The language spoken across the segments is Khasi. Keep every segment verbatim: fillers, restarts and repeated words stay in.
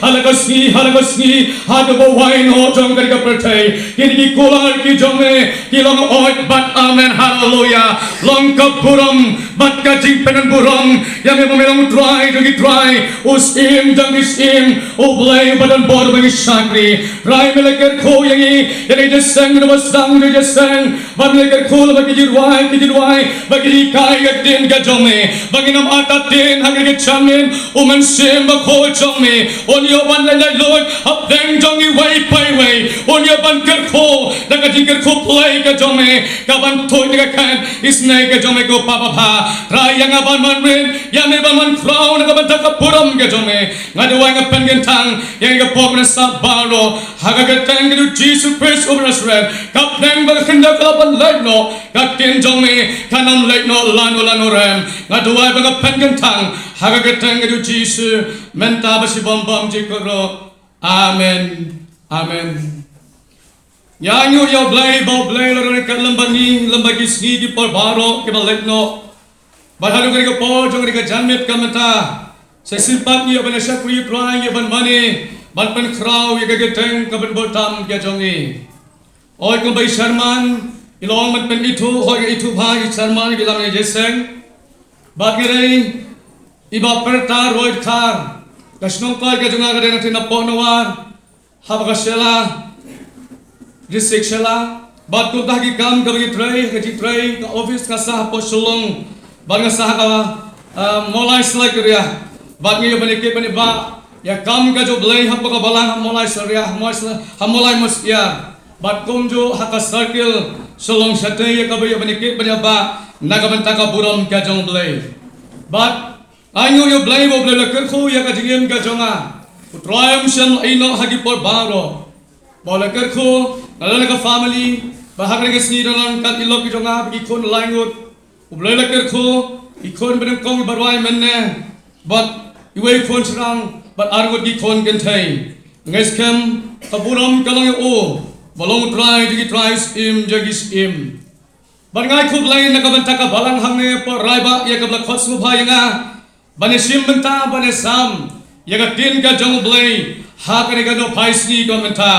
Ha la ka sngi, ha la ka sngi, haduh ba wai noh jong ka ri ka pyrthei, kine ki kular ki jong me ki long oi bad amen, haleluya. Long ka burom bad ka jingpynburom ïa me ba me long u Trai jong ki trai, u Syiem jong ki syiem, U Blei uba don bor ba ngi shakri. Trai, me la kyrkhu ïa ngi, ïa ngi jingïaseng, ngi ba sdang jingïaseng, ba me la kyrkhu lyngba ki jingrwai, ki jingrwai, ba ki jinghikai ka ktien ka jong me, ba ngin ym artatien ha ka jingïaid, U Mynsiem Bakhuid jong me un ïoh ban leit laitluid hapdeng jong iwei pa iwei, un ïoh ban kyrkhu da ka jingkyrkhu Blei ka jong me, ka ban tuid da ka khet isynei ka jong me, ko Kpa babha. Trai, ïa nga ban man rit, ïa me ban man khraw na ka bynta ka burom ka jong me. Nga duwai, nga pynkyntang ïa ka por mynta baroh ha ka kyrteng ka jong u Jisu Khrist uba Nasaret. Ka pdeng ba ka khyndew ka la ban leit noh, ka ktien jong me kan ym leit noh lano lano ruh em. Nga duwai bad nga pynkyntang ha ka kyrteng ka jong u Jisu mynta bad shibun bymjukut ruh. Amen. Amen. Ïa ngi ïa U Blei, ba U Blei u la don ryngkat lem bad ngi lem bad ki sngi ki por baroh kiba leit noh. Bad haduh kane ka por jong kane ka janmiet ka mynta, sa shisien pat ngi ïa ban ïa shakri ïa u Trai, ngi ïa ban mane, ban pynkhraw ïa ka kyrteng kaba bun tam ka jong ngi. Oi, kumba i chairman i la ong ban pynithuh, hooid, nga ithuh bha, i chairman i Lam Ïa Jai Seng. Bad nga dei i Bah Perta Roy Dkhar, ka shnong Kloi ka jong nga ka dei na Tynawar, ha Bakasala, District Shella. Bad kumta ha ki kam kaba ngi trei, ka jingtrei ka office nga sah hapoh Shillong, bad nga sah ha ka, ah, Mawlai Salai Kyrriah. Bad ngi ïa ban ïa kit ban ïa bah ïa ka kam ka jong U Blei hapoh ka balang ha Mawlai Salai Kyrriah, ha Mawlai Salai, ha Mawlai Mawsiar. Bad kumjuh ha ka circle Shillong shatei, ïa kaba ïa ban ïa kit ban ïa bah na ka bynta ka burom ka jong U Blei. Bad ai nguh ïa U Blei ba U Blei u la kyrkhu ïa ka jingim ka jong nga. U Trai um shym la ïehnoh ha ki por baroh. Ba u la kyrkhu nga la ka family, ba ha kane ka sngi don lang kat i lok ki jong nga, ba ki khun lai ngut. U Blei u la kyrkhu, i khun ba nyngkong i Bah Rwai mynne, bad iwei i khun shynrang, bad ar ngut ki khun kynthei. Nga ngeit skhem ka burom ka long ïa u ba long U Trai jong ki trai, Syiem jong ki syiem. Bad nga ai khublei na ka bynta ka balang hangne hapoh Raibah ïa kaba la khot sngewbha ïa nga ban ïa shim bynta, ban ïa sam ïa ka ktien ka jong U Blei ha kane ka nohphai sngi ka mynta.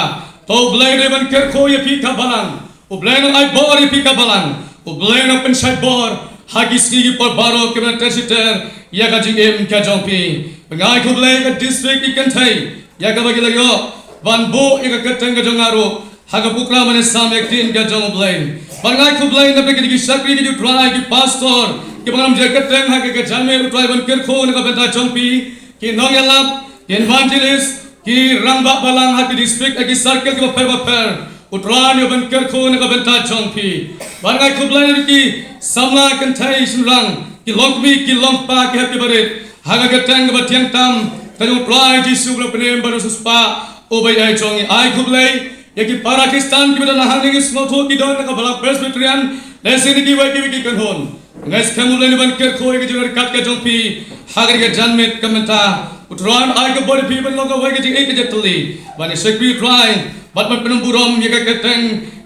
To U Blei u dei ban kyrkhu ïa phi ka balang. U Blei un ai bor ïa phi ka balang. U Blei un pynshai bor ha ki sngi ki por baroh kiban ter shi ter ïa ka jingim ka jong phi. Bad nga ai khublei ka district ki kynthei ïa kaba ki la ïoh ban buh ïa ka kyrteng ka jong nga ruh ha ka program ban ïa sam ïa ka ktien ka jong U Blei. Bad nga ai khublei na phi ki dei ki shakri ki jong U Trai, ki pastor, kiba ngam jia kyrteng ha ka, ka janmiet, U Trai ban kyrkhu na ka bynta jong phi, ki nongïalap, ki evangelist, ki rangbah balang ha ki district, ha ki circle kiba pher ba pher. U Trai un ïa ban kyrkhu na ka bynta jong phi. Bad nga ai khublei na ki samla kynthei shynrang, ki longkmie ki longkpa, ki hep ki barit, ha ka kyrteng kaba thiang tam ka jong U Trai Jisu ba la pynim bad U Nongsiewspah uba ïeit jong ngi. Ai khublei ïa ki para Khristan kiba don hangne, ngi sngewthuh ki don na ka balang Presbyterian, lehse na kiwei kiwei ki kynhun. Nga ngeit skhem U Blei un ïa ban kyrkhu ïa ka jingryngkat ka jong phi ha kane ka janmiet ka mynta. U Trai un ai ka bor ïa phi ban long kawei ka jingïeit ka jingtylli ban ïa shakri U Trai bad ban pynburom ïa ka kyrteng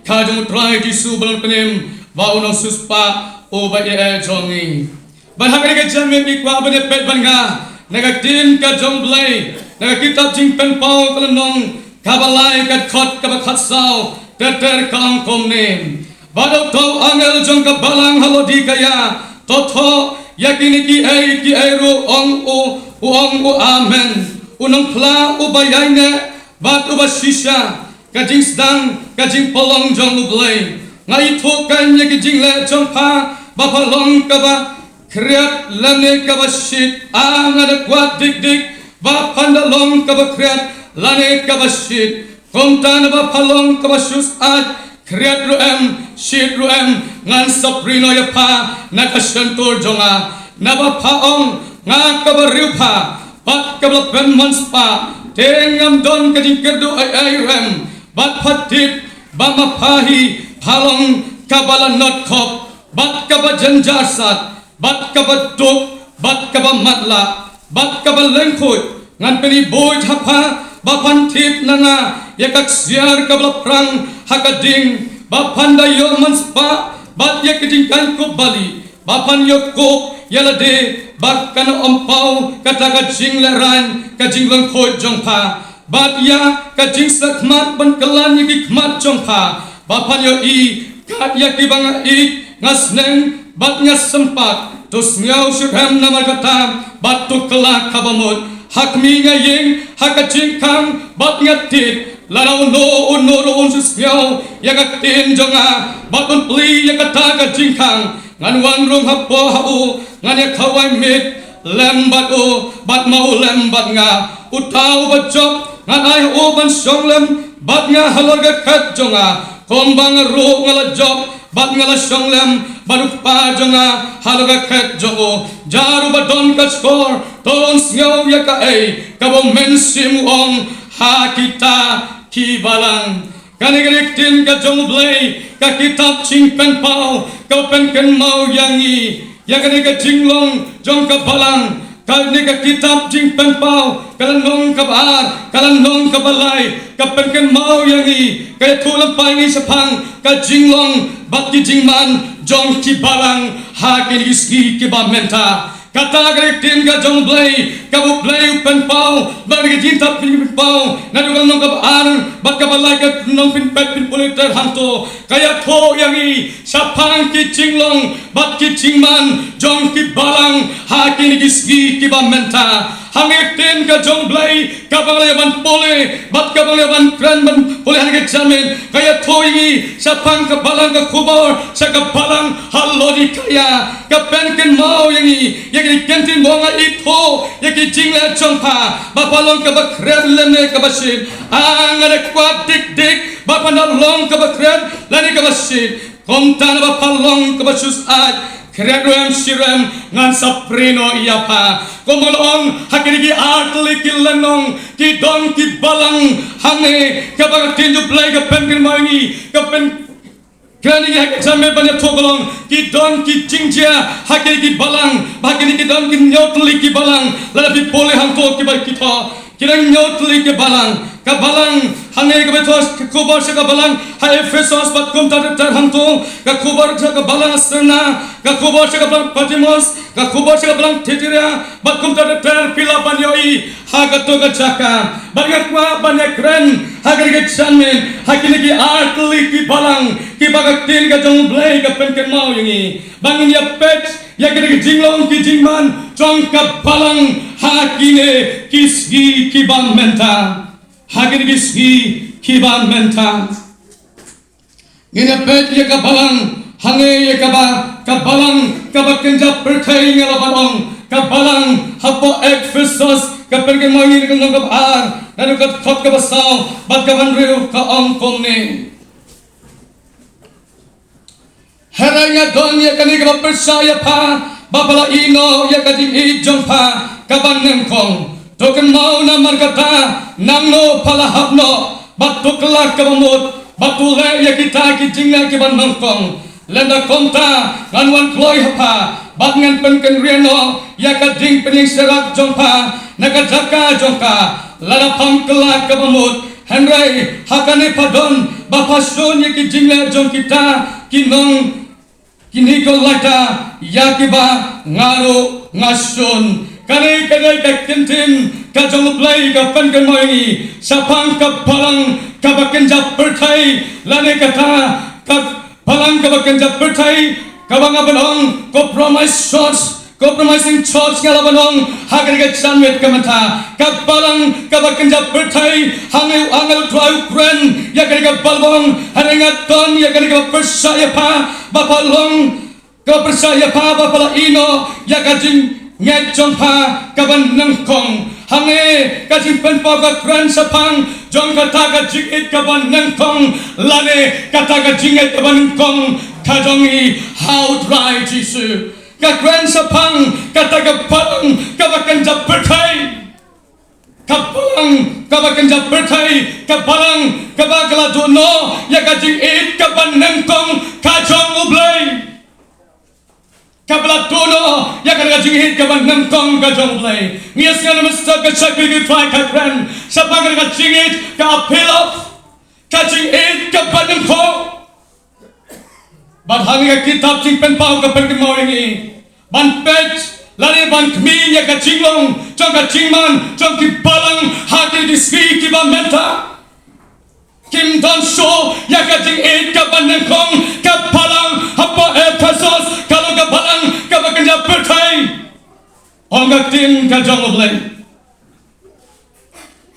ka jong U Trai Jisu ba la pynim bad U Nongsiewspah uba ïeit jong ngi. Bad ha kane ka janmiet ngi kwah ban ïa peit bad nga na ka ktien ka jong U Blei, na ka kitab Jingpynpaw ka lynnong kaba lai, ka dkhot kaba khatsaw, ter ter ka ong kumne: Bad uta u angel jong ka balang ha Laodikaïa to thoh ïa kine kiei kiei ruh, ong u, u ong u, Amen, u nongphla uba ïaineh bad uba shisha, ka jingsdang ka jingpynlong jong U Blei. Nga ithuh kein ïa ki jingleh jong pha, ba pha long kaba khriat lane kaba shit. Ah, nga da kwah dik dik ba phan da long kaba khriat lane kaba shit. Kumta naba pha long kaba shu syaid khriat ruh em, shit ruh em, ngan sa pyrshah noh ïa pha na ka shyntur jong nga. Naba pha ong, nga kaba riewpha bad kaba la pynman spah, te ngam don ka jingkyrduh ei ei ruh em. Bad pha tip ba ma pha hi pha long kaba la notkhop bad kaba jynjar sat bad kaba duk bad kaba matlah bad kaba lyngkhuid. Ngan pyni buit ha pha ba phan thied na nga ïa ka ksiar kaba la phrang ha ka ding, ba phan da ïoh man spah bad ïa ka jingkhain kup bali, ba phan ïoh kup ïa lade, bad kan ym paw kata ka jinglehraiñ ka jinglong khuid jong pha, bad ïa ka jingsakhmat ban kylla ïa ki khmat jong pha. Ba phan ïohi kat ïa kiba nga ïeit, nga sneng bad nga sympat. To sngew shitrhem namar kata, bad to kylla kaba mut. Ha khmih nga ïeng ha ka jingkhang bad nga tied, lada uno uno ruh un shu sngew ïa ka ktien jong nga bad un plie ïa kata ka jingkhang, ngan wan rung hapoh ha u, ngan ïa khawai miet lem bad u, bad ma u lem bad nga. Uta uba jop ngan ai ha u ban shong lem bad nga halor ka khet jong nga, kumba nga ruh nga la jop bad nga la shong lem bad u Kpa jong nga halor ka khet jong u. Jar uba don ka shkor, to un sngew ïa kaei kaba u Mynsiem u ong ha kita ki balang. Kane ka dei ka ktien ka jong U Blei, ka kitab Jingpynpaw ka pynkynmaw ïa ngi ïa kane ka jinglong jong ka balang. Kane ka kitab Jingpynpaw, ka lynnong kaba ar, ka lynnong kaba lai, ka pynkynmaw ïa ngi, ka ïathuh lypa ïa ngi shaphang ka jinglong bad ki jingman jong ki balang ha kine ki sngi kiba mynta. Kata ka dei ka ktien ka jong U Blei, kaba U Blei u pynpaw, bad ka jingtap pynpaw naduh ka lynnong kaba ar bad kaba lai, ka lynnong phin peit phin pule ter hangto, ka ïathuh ïa ngi shaphang ki jinglong bad ki jingman jong ki balang ha kine ki sngi kiba mynta. Hangne ka ktien ka jong U Blei kaba ngi la ïa ban pule bad kaba ngi la ïa ban kren ban pule hangne ka janmiet, ka ïathuh ïa ngi shaphang ka balang ka khubor sha ka balang ha Laodikaia. Ka pynkynmaw ïa ngi ïa ki kyntien ba nga ithuh ïa ki jingleh jong pha, ba pha long kaba kren lane kaba shit. Ah, nga da kwah dik dik ba phan da long kaba kren lane kaba shit. Kumta naba pha long kaba shu syaid, kren ruh em shi ruh em, ngan sa prie noh ïa pha. Kumba nga la ong, ha kine ki ar tylli ki lynnong ki don ki balang hangne, kaba ka ktien jong U Blei ka pynkynmaw ïa ngi, ka pyn kren ïa ngi ha ka janmiet ban ïathuh ka long, ki don ki jingjia ha kine ki balang, ba ha kine ki don ki hynñiew tylli ki balang, lada phi pule hangto kiba ki thoh, ki don hynñiew tylli ki balang. Ka balang hangne kaba thoh ka khubor sha ka balang ha Ephesos bad kumta ter ter hangto, ka khubor sha ka balang Smyrna, ka khubor sha ka balang Pergamos, ka khubor sha ka balang Thiatira, bad kumta ter ter phi lah ban ïohi ha kato ka jaka. Bad nga kwah ban ïakren ha kane ka janmiet ha kine ki ar tylli ki balang kiba ka ktien ka jong U Blei ka pynkynmaw ïa ngi. Ba ngin ïa peit ïa kine ki jinglong ki jingman jong ka balang ha kine ki sngi kiba mynta. Ha kine ki sngi kiba mynta. Ngin ïa peit ïa ka balang hangne, ïa kaba, ka balang kaba kynja pyrthei nga la ban ong, ka balang hapoh Ephesos, ka pynkynmaw ïa ngi ha ka lynnong kaba ar, naduh ka dkhot kaba saw bad kaba hynriew, ka ong kumne. Hynrei nga don ïa kane kaba pyrshah ïa pha, ba pha la ïeh noh ïa ka jingïeit jong pha kaba nyngkong. To kynmaw namar kata, nangno pha la hap noh, bad to kylla kaba mut, bad to leh ïa kita ki jingleh kiba nyngkong. Lymda kumta, ngan wan kloi ha pha, bad ngan pynkynriah noh ïa ka jingpynïeng sharak jong pha na ka jaka jong ka. Lada pham kylla kaba mut, hynrei ha kane pha don ba pha shun ïa ki jingleh jong kita ki nong, ki Nikolaita, ïa kiba nga ruh nga shun. Kane ka dei ka ktien ka jong U Blei ka pynkynmaw ïa ngi shaphang ka balang kaba kynja pyrthei, lane kata ka balang kaba kynja pyrthei, kaba nga ban ong compromise church, compromising church nga la ban ong ha kane ka janmiet ka mynta. Ka balang kaba kynja pyrthei, hangne u angel u Trai u kren ïa kane ka balang, hynrei nga don ïa kane kaba pyrshah ïa pha, ba pha long kaba pyrshah ïa pha, ba pha la ïeh noh ïa ka jingngeit jong pha kaba nyngkong. Hangne ka Jingpynpaw ka kren shaphang jong kata ka jingïeit kaba nyngkong, lane kata ka jingngeit kaba nyngkong ka jong ngi ha U Trai Jisu. Ka kren shaphang kata ka balang kaba kynja pyrthei. Ka balang kaba kynja pyrthei, ka balang kaba ka la duh noh ïa ka jingïeit kaba nyngkong ka jong U Blei. Kaba la duh noh ïa ka jingïeit kaba nyngkong ka jong U Blei. Ngi ïa sngap na mynstep ka shakri ki Trai ka kren shaphang ka jingïeit, ka appeal of ka jingïeit kaba nyngkong. Bad hangne ka kitab Jingpynpaw ka pynkynmaw ïa ngi ban peit lane ban khmih ïa ka jinglong jong ka jingman jong ki balang ha kine ki sngi kiba mynta. Kim don shuh ïa ka jingïeit kaba nyngkong. Ka balang hapoh Ephesos ka long ka balang kaba kynja pyrthei. Ong ka ktien ka jong U Blei.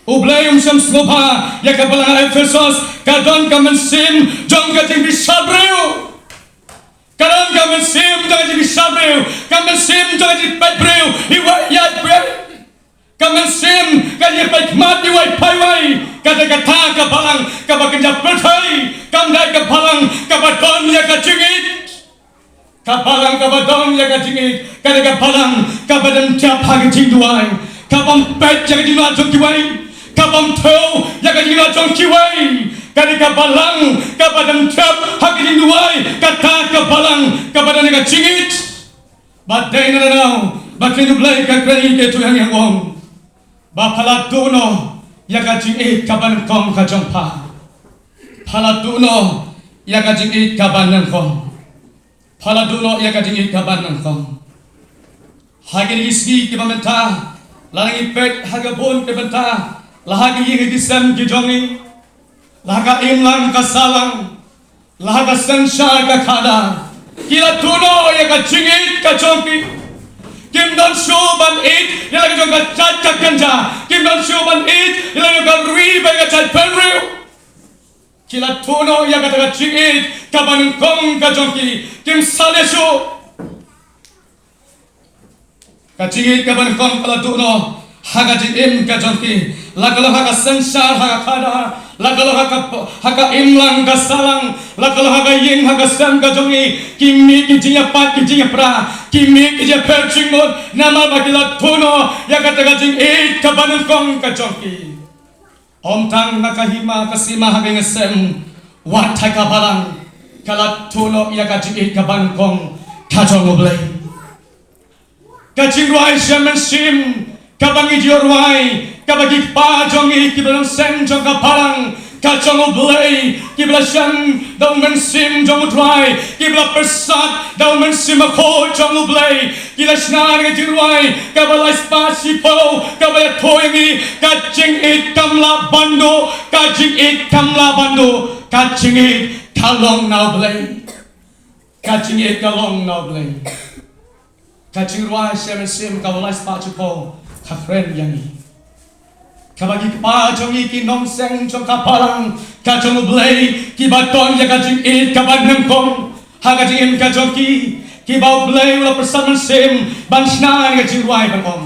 U Blei um shym sngewbha ïa ka balang Ephesos, ka don ka mynsiem jong ka jingbishar briew. Ka don ka mynsiem jong ka jingbishar briew, ka mynsiem jong ka jingpeit briew iwei ïa iwei. Ka mynsiem ka jingpeit khmat iwei pa iwei. Kata kata ka balang kaba kynja pyrthei kam dei ka balang kaba don ïa ka jingïeit. Ka balang kaba don ïa ka jingïeit ka dei ka balang kaba don jop ha ka jingduwai, kabym peit ïa ka jingduwai jong kiwei, kabym thew ïa ka jingduwai jong kiwei. Ka dei ka balang kaba don jop ha ka jingduwai, kata ka balang kaba don ïa ka jingïeit. Ba dei na nau ba kine U Blei ka kren ïa ki tu ïa ngi ong ba pha la duh noh ïa ka jingïeit kaba nyngkong ka jong pha. Pha la duh noh ïa ka jingïeit kaba nyngkong. Pha la duh noh ïa ka jingïeit kaba nyngkong. Ha kine ki sngi kiba mynta, lada ngi peit ha ka bun ki bynta, la ha ki ïing ki sem ki jong ngi, la ha ka imlang ka sahlang, la ha ka synshar ka khadar, ki la duh noh ïa ka jingïeit ka jong ki. Kim don shuh ban ïeit ïa la ka jong ka jait ka kynja, kim don shuh ban ïeit ïa la ka jong ka ri bad ka jaitbynriew. Ki la duh noh ïa kata ka jingïeit kaba nyngkong ka jong ki, kim salia shuh. Ka jingïeit kaba nyngkong ka la duh noh ha ka jingim ka jong ki, la ka long ha ka synshar ha ka khadar, la ka long ha ka, ha ka imlang ka sahlang, la ka long ha ka ïing ha ka sem ka jong ki. Ki mih ki jingïapait ki jingïapra, ki mih ki jingïapher jingmut, namar ba ki la duh noh ïa kata ka jingïeit kaba nyngkong ka jong ki. Ym tang ha ka hima ka sima ha ka ïing ka sem, wat ha ka balang ka la duh noh ïa ka jingïeit kaba nyngkong ka jong U Blei. Ka jingrwai sha mynsiem kaba ngi ju rwai, kaba ki kpa jong ngi kiba long seng jong ka balang ka jong U Blei, kiba la shem da U Mynsiem jong U Trai, kiba la pyrsad da U Mynsiem Bakhuid jong U Blei, ki la shna ïa ka jingrwai kaba lai spah shiphew, kaba ïathuh ïa ngi ka jingïeit kam lah ban duh, ka jingïeit kam lah ban duh, ka jingïeit ka long na U Blei. Ka jingïeit ka long na U Blei. Ka jingrwai sha mynsiem kaba lai spah shiphew ka kren ïa ngi, kaba ki kpa jong ngi ki nongseng jong ka balang ka jong U Blei, kiba don ïa ka jingïeit kaba nyngkong ha ka jingim ka jong ki, kiba U Blei u la pyrsad mynsiem ban shna ïa ka jingrwai ban ong: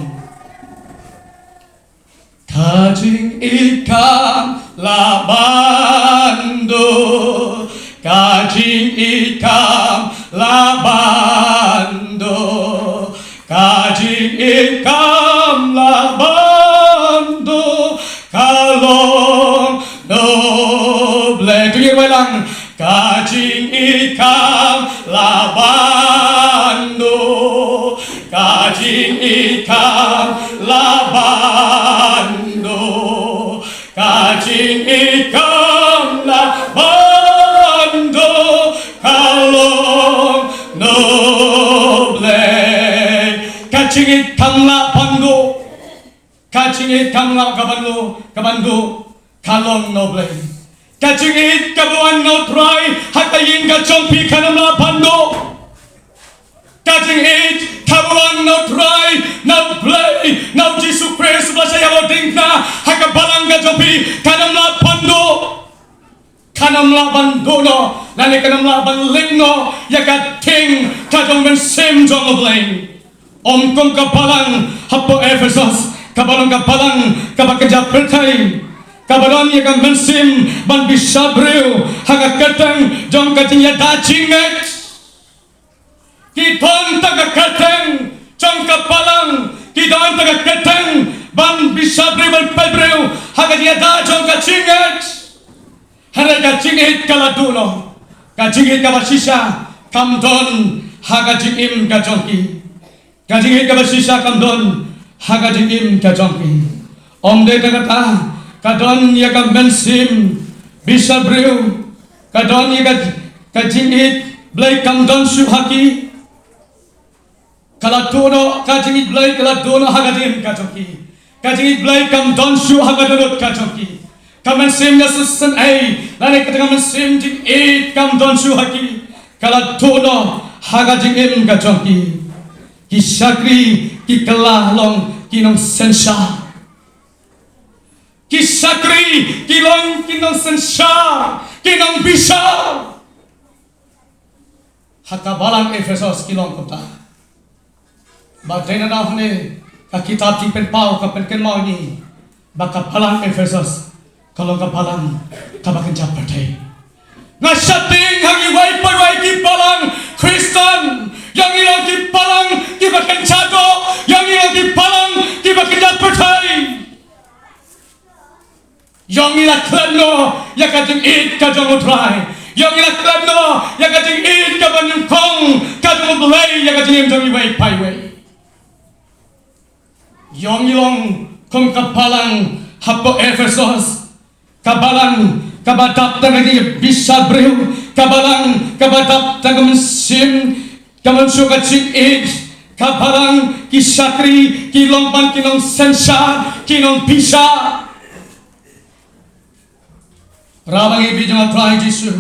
Ka jingïeit kam lah ban duh, ka jingïeit kam lah ban duh, ka jingïeit kam lah ban duh, ka long na U Blei. To ïa wai lang. Ka jingïeit kam lah ban duh, ka jingïeit kam lah ban duh, ka jingïeit kam lah ban duh, ka long na U Blei. Ka jingïeit kam lah ban duh. Ka jingïeit kam lah ka ban duh, ka ban duh, ka long na U Blei. Ka jingïeit kaba wan na U Trai ha ka ïing ka jong phi kan ym lah ban duh. Ka jingïeit kaba wan na U Trai, na U Blei, na U Jisu Khrist uba la shah ïalam ha ka balang ka jong phi kan ym lah ban duh. Kan ym lah ban duh noh lane kan ym lah ban leit noh ïa ka ktien ka jong U Mynsiem jong U Blei. Ym kum ka balang hapoh Ephesos, kaba long ka balang kaba kynja pyrthei, kaba don ïa ka mynsiem ban bishar briew ha ka kyrteng jong ka jingïada jingngeit. Ki don tang ka kyrteng jong ka balang, ki don tang ka kyrteng ban bishar briew, ban peit briew ha ka jingïada jong ka jingngeit. Hynrei ka jingïeit ka la duh noh. Ka jingïeit kaba shisha kam don ha ka jingim ka jong ki. Ka jingïeit kaba shisha kam don ha ka jingim ka jong ki. Ym dei tang kata, ka don ïa ka mynsiem bishar briew, ka don ïa ka, ka jingïeit Blei kam don shuh ha ki. Ka la duh noh, ka jingïeit Blei ka la duh noh ha ka jingim ka jong ki. Ka jingïeit Blei kam don shuh ha ka dohnud ka jong ki. Ka mynsiem ïasngewsynei lane kata ka mynsiem jingïeit kam don shuh ha ki. Ka la duh noh ha ka jingim ka jong ki. Ki shakri ki kylla long ki nongsynshar. Ki shakri ki long ki nongsynshar, ki nongbishar. Ha ka balang Ephesos ki long kumta. Ba dei na hangne ka kitab Jingpynpaw ka pynkynmaw ïa ngi ba ka balang Ephesos ka long ka balang kaba kynja pyrthei. Nga sheptieng ha ngi wei pa wei ki balang Khristan, ïa ngi long ki balang kiba kynja doh, ïa ngi long ki balang kiba kynja pyrthei. Ïa ngi la klet noh ïa ka jingïeit ka jong U Trai. Ïa ngi la klet noh ïa ka jingïeit kaba nyngkong ka jong U Blei ïa ka jingim jong ngi wei pa wei. Ïa ngi long kum ka balang hapoh Ephesos. Ka balang kaba dap tang ka jingbishar briew. Ka balang kaba dap tang ka mynsiem, ka mynsiem ka jingïeit. Ka balang ki shakri ki long ban ki nongsynshar, ki nongbishar. Ra ba ngi bit jong U Trai Jisu,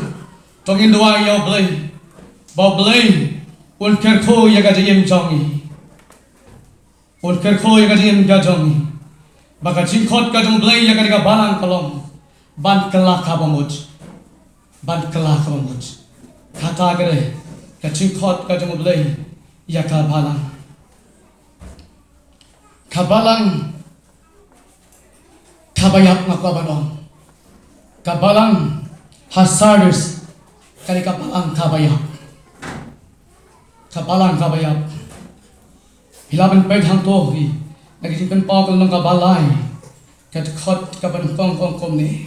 to ngin duwai ïa U Blei ba U Blei un kyrkhu ïa ka jingim jong ngi. Un kyrkhu ïa ka jingim ka jong ngi. Ba ka jingkhot ka jong U Blei ïa kane ka balang ka long ban kylla kaba mut. Ban kylla kaba mut. Kata ka dei ka jingkhot ka jong U Blei ïa ka balang. Ka balang kaba ïap nga kwah ban ong. Ka balang ha Sardis ka dei ka balang kaba ïap. Ka balang kaba ïap. Phi lah ban peit hangto hi na ka Jingpynpaw ka lynnong kaba lai, ka dkhot kaba nyngkong ka ong kumne.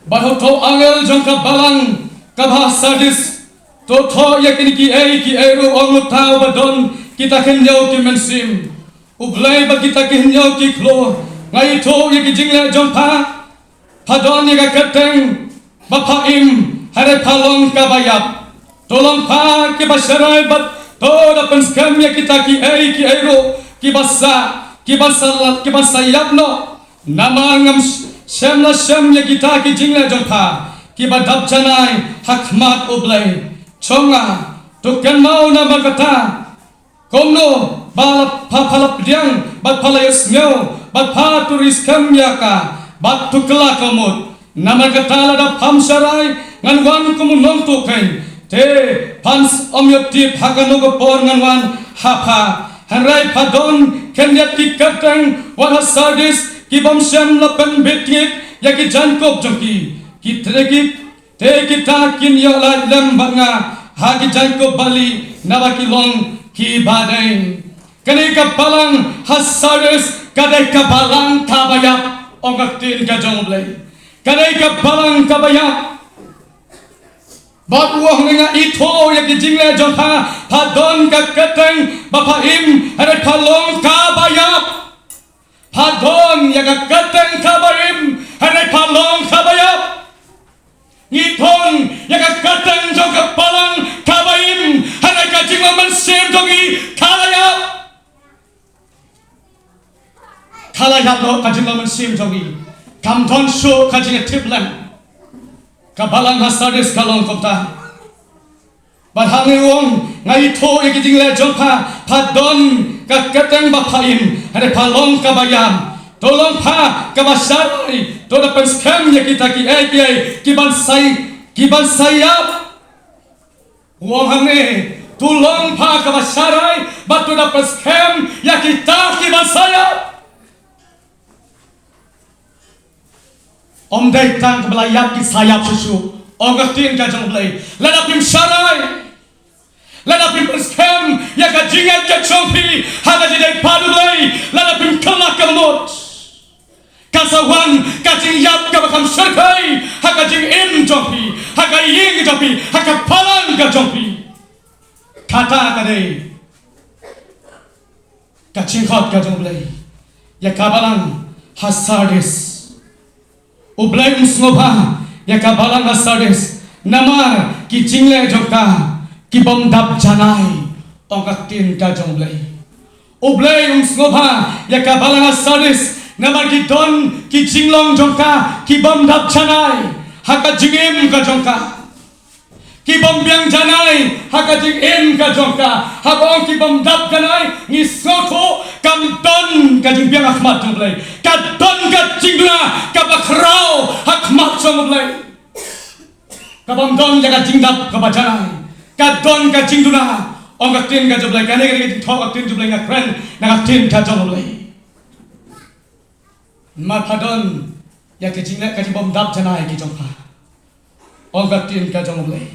Bad uto u angel jong ka balang kaba ha Sardis to thoh ïa kine kiei kiei ruh, ong uta uba don kita ki hynñiew ki mynsiem U Blei bad kita ki hynñiew ki khlur: Nga ithuh ïa ki jingleh jong pha. Pha don ïa ka kyrteng ba pha im, hynrei pha long kaba ïap. To long pha kiba sharai bad to da pynskhem ïa kita kiei kiei ruh kiba sa, kiba sa, kiba sa ïap noh. Namar ngam sh-, shym la shem ïa kita ki jingleh jong pha kiba dap janai ha khmat U Blei jong nga. To kynmaw namar kata kumno ba la pha, pha la pdiang bad pha la ïohsngew bad pha to ri skhem ïa ka bad to kylla ka mut. Namar kata lada pham sharai ngan wan kum u nongtuh khein, te phan ym ïoh tip ha kano ka por ngan wan ha pha. Hynrei pha don khyndiat ki kyrteng wat ha Sardis ki bym shym la pynbit ngit ïa ki jaiñkup jong ki. Ki tre ki Te kita kin ïoh lait lem bad nga ha ki jaiñkup balieh, naba ki long kiba dei. Kane ka balang ha Sardis ka dei ka balang kaba ïap, ong ka ktien ka jong U Blei. Ka dei ka balang kaba ïap. Bad u ong, nga ithuh ïa ki jingleh jong pha, pha don ka kyrteng ba pha im, hynrei pha long kaba ïap. Pha don ïa ka kyrteng kaba im, hynrei pha long kaba ïap. Ngi don ïa ka kyrteng jong ka balang kaba im, hynrei ka jinglong mynsiem jong ngi ka la ïap. Ka la ïap noh ka jinglong mynsiem jong ngi. Kam don shuh ka jingïatiplem. Ka balang ha Sardis ka long kumta. Bad hangne u ong, nga ithuh ïa ki jingleh jong pha, pha don ka kyrteng ba pha im, hynrei pha long kaba ïap. To long pha kaba sharai, to da pynskhem ïa kita kiei kiei kiban sa, kiban sa ïap. U ong hangne, to long pha kaba sharai bad to da pynskhem ïa kita kiban sa ïap. Ym dei tang kaba la ïap ki sa ïap shuh shuh. Ong ka ktien ka jong U Blei, lada phim sharai, lada phim pynskhem ïa ka jingngeit ka jong phi ha ka jingdei bad U Blei, lada phim kylla ka mut, ka sa wan ka jingïap kaba kham shyrkhei ha ka jingim jong phi, ha ka ïing jong phi, ha ka balang ka jong phi. Kata ka dei ka jingkhot ka jong U Blei ïa ka balang ha Sardis. U Blei um sngewbha ïa ka balang ha Sardis namar ki jingleh jong ka ki bym dap janai. Ong ka ktien ka jong U Blei. U Blei um sngewbha ïa ka balang ha Sardis, namar ki don ki jinglong jong ka ki bym dap janai ha ka jingim ka jong ka. Ki bym biang janai ha ka jingim ka jong ka. Haba ong ki bym dap janai, ngi sngewthuh kam don ka jingbiang ha khmat jong U Blei. Ka don ka jingduna kaba khraw ha khmat jong U Blei. Ka bym don ïa ka jingdap kaba janai. Ka don ka jingduna. Ong ka ktien ka jong U Blei, kane ka dei ka jingthoh ka ktien jong U Blei, nga kren na ka ktien ka jong U Blei. Namar pha don ïa ka jingleh ka jingbym dap janai ki jong pha. Ong ka ktien ka jong U Blei.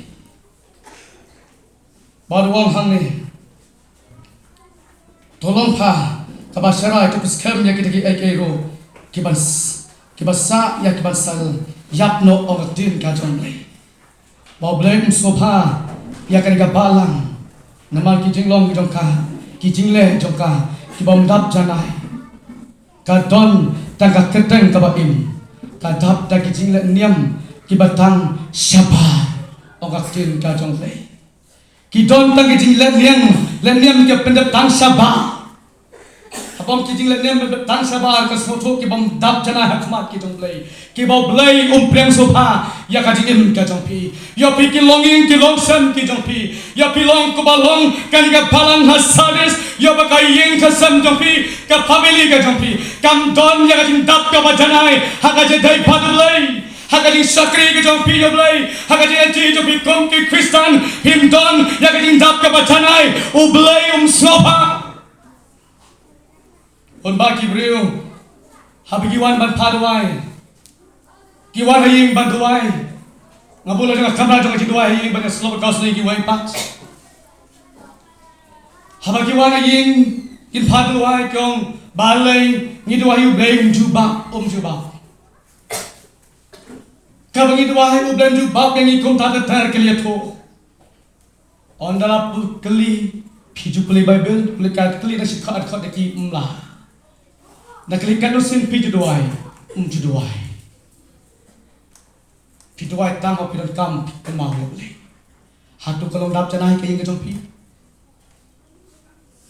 Bad u ong hangne. To long pha kaba sharai, to pynskhem ïa kita kiei kiei ruh kiban s-, kiba sah ïa kiban sa ïap noh, ong ka ktien ka jong U Blei. Ba U Blei um sngewbha ïa kane ka balang, namar ki jinglong ki jong ka, ki jingleh jong ka ki bym dap janai. Ka don tang ka kyrteng kaba im, ka dap da ki jingleh niam kiba tang shabar, ong ka ktien ka jong U Blei. Ki don tang ki jingleh niam, leh niam kiba pyndep tang shabar. Haba ong ki jingleh niam pyndep tang shabar, ka sngewthuh ki bym dap janai ha khmat ki jong U Blei. Kiba U Blei um pdiang sngewbha ïa ka jingim ka jong phi. Ïa phi ki longïing ki longsem ki jong phi. Ïa phi long kumba long kane ka balang ha Sardis. Ïa ba ka ïing ka sem jong phi, ka family ka jong phi, kam don ïa ka jingdap kaba janai ha ka jingdei bad U Blei. Ha ka jingshakri ka jong phi ïa U Blei, ha ka jingïaid jong phi kum ki Khristan, phim don ïa ka jingdap kaba janai, U Blei um sngewbha. Hynba ki briew haba ki wan ban phah duwai, ki wan ha ïing ban duwai. Nga buh la jong ka kamra jong ka jingduwai ha ïing ban ïa slok ka sngewsih ki wai pat. Haba ki wan ha ïing kin phah duwai, ki ong, balei ngi duwai U Blei um jubab, um jubab. Kaba ngi duwai U Blei um jubab ïa ngi, kumta ter ter ki la ïathuh. Ynda la pule, phi ju pule Baibl, pule ka, pule na shi khot, khot da ki, ym lah. Na ka liang ka nursing phi ju duwai, um ju duwai. Phi duwai tang ba phi donkam, phi kynmaw ïa U Blei. Hato ka long dap janai ka ïing ka jong phi?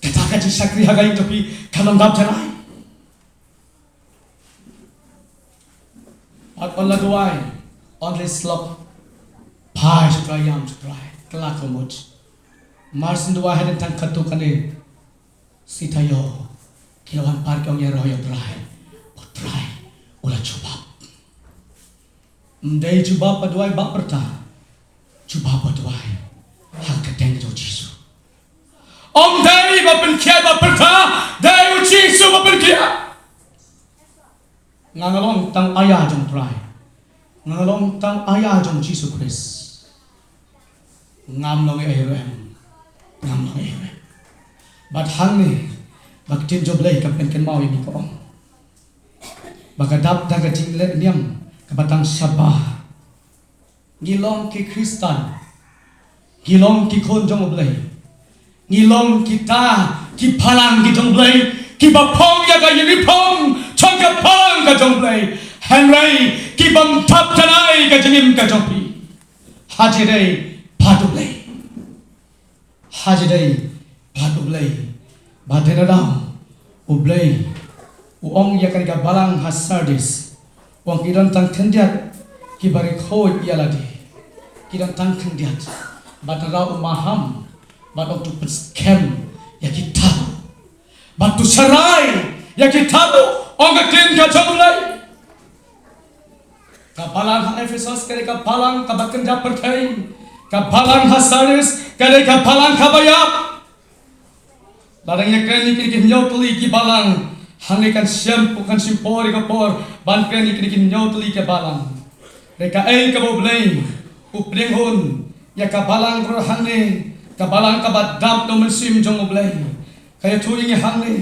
Kata ka jingshakri ha ka ïing jong phi ka long dap janai? Ynda la duwai, ynda la slok, phai sha U Trai, ïam sha U Trai, kylla ka mut. Mar syn duwai hadien tang katto katne sngi taïew, ki la wan pat ki ong, ïaroh ïa U Trai, U Trai u la jubab. Ym dei jubab ba duwai ba pyrta, jubab ba duwai ha ka kyrteng jong U Jisu. Ym dei ba pynkhiah ba pyrta, dei U Jisu ba pynkhiah. Nga nga long tang aya jong U Trai. Nga nga long tang aya jong U Jisu Khrist. Ngam long ei ruh em. Ngam long ei ruh em. Bad hangne ba ka ktien jong U Blei ka pynkynmaw ïa ngi, ka ong ba ka dap da ka jingleh niam kaba tang shabar. Ngi long ki Khristan. Ngi long ki khun jong U Blei. Ngi long kita ki balang ki jong U Blei, kiba phong ïa ka uniform jong ka balang ka jong U Blei. Hynrei ki bym dap janai ka jingim ka jong phi. Hajrong dei bad U Blei. Hajrong dei bad U Blei. Bad te na daw U Blei u ong ïa kane ka balang ha Sardis, u ong ki don tang khyndiat kiba ri khuid ïa lade. Ki don tang khyndiat. Bad te na daw u maham bad u ong to pynskhem ïa kita ruh. Bad to sharai ïa kita ruh, ong ka ktien ka jong U Blei. Ka balang ha Ephesus ka dei ka balang kaba kynja pyrthei. Ka balang ha Sardis ka dei ka balang kaba ïap. Lada ngi kren ïa kine ki hynñiew tylli ki balang, hangne kan shim, kan shim por ïa ka por ban kren ïa kine ki hynñiew tylli ki balang. Dei kaei kaba U Blei u pdiang hun ïa ka balang ruh hangne, ka balang kaba dap da U Mynsiem jong U Blei. Ka ïathuh ïa ngi hangne,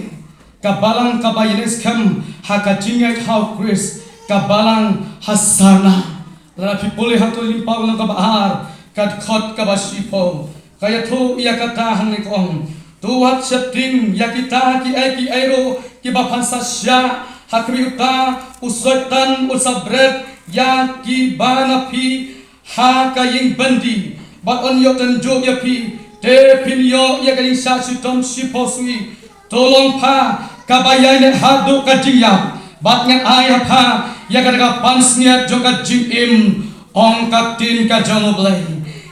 ka balang kaba ïaleh skhem ha ka jingngeit ha U Khrist, ka balang ha Smurna. Lada phi pule ha Lyngdoh Lyngpau lynnong kaba ar, ka dkhot kaba shiphew, ka ïathuh ïa kata hangne, ka ong, to wat sheptieng ïa kita kiei kiei ruh kiba phan sa shah ha khmih uta u Soitan, un sa bret ïa kiba na phi ha ka ïing byndi, bad un ïoh tynjuh ïa phi Te phin ïoh ïa ka jingshah shitom shiphew sngi. To long pha kaba ïaineh haduh ka jingïap, bad ngan ai ha pha ïa ka, ka pansngiat jong ka jingim, ong ka ktien ka jong U Blei.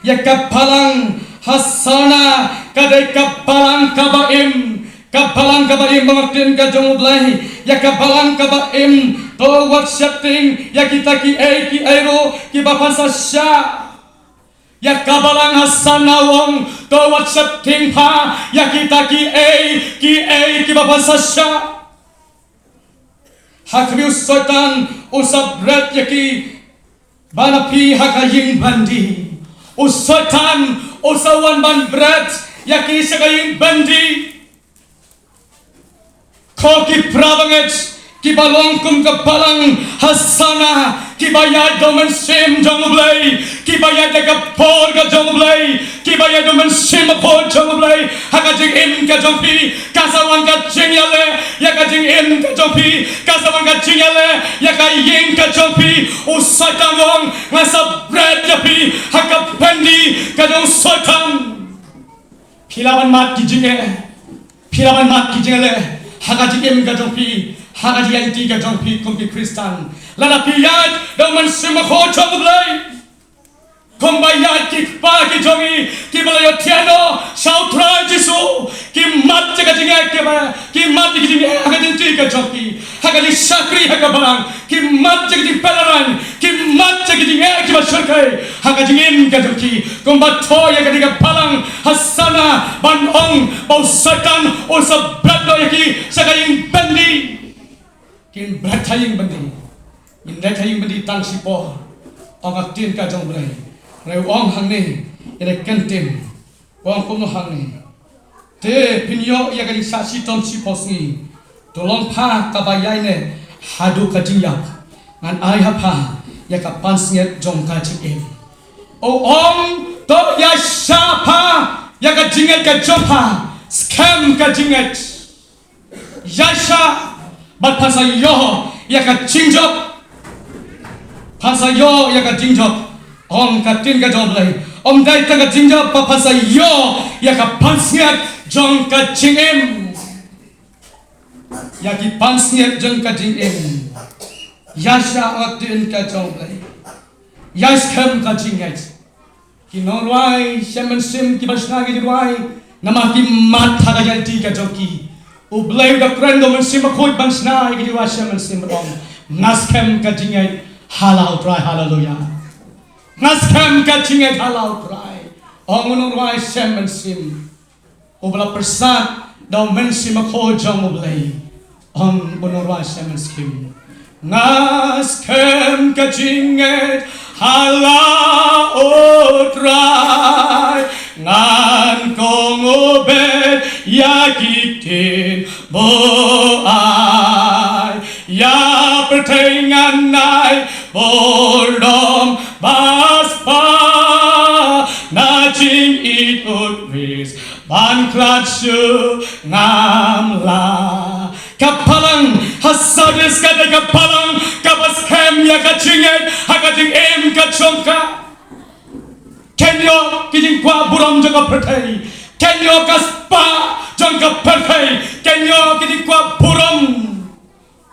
Ïa ka balang ha Sarna ka dei ka balang kaba im, ka balang kaba im, ong ka ktien ka jong U Blei. Ïa ka balang kaba im to wat sheptieng ïa kita kiei kiei ruh kiba phan sa shah. Ïa ka balang ha Sarna u ong to wat sheptieng pha ïa kita kiei kiei kiba phan sa shah. Ha khmih u Soitan u sa bret ïa ki ba na phi ha ka ïing byndi. U Soitan u sa wan ban bret ïa ki sha ka ïing byndi. Ko ki para bangeit kiba long kum ka balang ha Sarna, kiba ïaid da U Mynsiem jong U Blei, kiba ïaid da ka por ka jong U Blei, kiba ïaid da U Mynsiem Bakhuid jong U Blei ha ka jingim ka jong phi, ka sa wan ka jingïaleh ïa ka jingim ka jong phi, ka sa wan ka jingïaleh ïa ka ïing ka jong phi. U Soitan u ong, nga sa bret ïa phi ha ka byndi ka jong u Soitan. Phi lah ban mad ki jingeh, phi lah ban mad ki jingeh ha ka jingim ka jong phi, ha ka jingïaid lynti ka jong phi kum ki Khristan. Lada phi ïaid da U Mynsiem Bakhuid jong U Blei, kumba ïaid ki kpa ki jong ngi kiba la ïathiah noh sha U Trai Jisu, ki mad ïa ka jingeh, kiba ki mad ïa ka jingeh ha ka jingïaid lynti ka jong ki, ha ka jingshakri ha ka balang. Ki mad ïa ka jingpynlehrain, ki mad ïa ka jingeh kiba shyrkhei ha ka jingim ka jong ki. Kumba thoh ïa ka dei ka balang ha Sarna ban ong ba u Soitan u sa bret noh ïa ki sha ka ïing byndi. Kin bret ha ïing byndi, kin bret ha ïing byndi tang shipor, ong ka ktien ka jong U Blei. Hynrei u ong hangne, ïa ka ktien u ong kumno hangne. Te phin ïoh ïa ka jingshah shitom shiphew sngi. To long pha kaba ïaineh haduh ka jingïap, ngan ai ha pha ïa ka pansngiat jong ka jingim. U ong to ïaishah pha ïa ka jingngeit ka jong pha, skhem ka jingngeit. Ïaishah bad phan sa ïoh ïa ka jingjop. Phan sa ïoh ïa ka jingjop, ong ka ktien ka jong U Blei. Ym dei tang ka jingjop, bad phan sa ïoh ïa ka pansngiat jong ka jingim. Ïa ki pansngiat jong ka jingim. Ïaishah, ong ka ktien ka jong U Blei. Ïaiskhem ka jingngeit. Ki nongrwai Shem Mynsiem kiba shna ïa ki jingrwai, namar ki mad ha ka jingïaid lynti ka jong ki, U Blei u da kren da U Mynsiem Bakhuid ban shna ïa ki jingrwai Shem Mynsiem, ong, nga skhem ka jingngeit ha la U Trai. Haleluia. Nga skhem ka jingngeit ha la U Trai, ong u nongrwai Shem Mynsiem uba la pyrsad da U Mynsiem Bakhuid jong U Blei. Ong u nongrwai Shem Mynsiem, nga skhem ka jingngeit ha la U Trai, ngan kohnguh beit ïa ki ktien ba u ai. Ïa pyrthei ngan ai burom ba spah, na jingïeit-wis ban khlad shuh ngam lah. Ka balang ha Sardis ka dei ka balang kaba skhem ïa ka jingngeit ha ka jingim ka jong ka. Ken ïoh ki jingkwah burom jong ka pyrthei, ken ïoh ka spah jong ka pyrthei, ken ïoh ki jingkwah burom.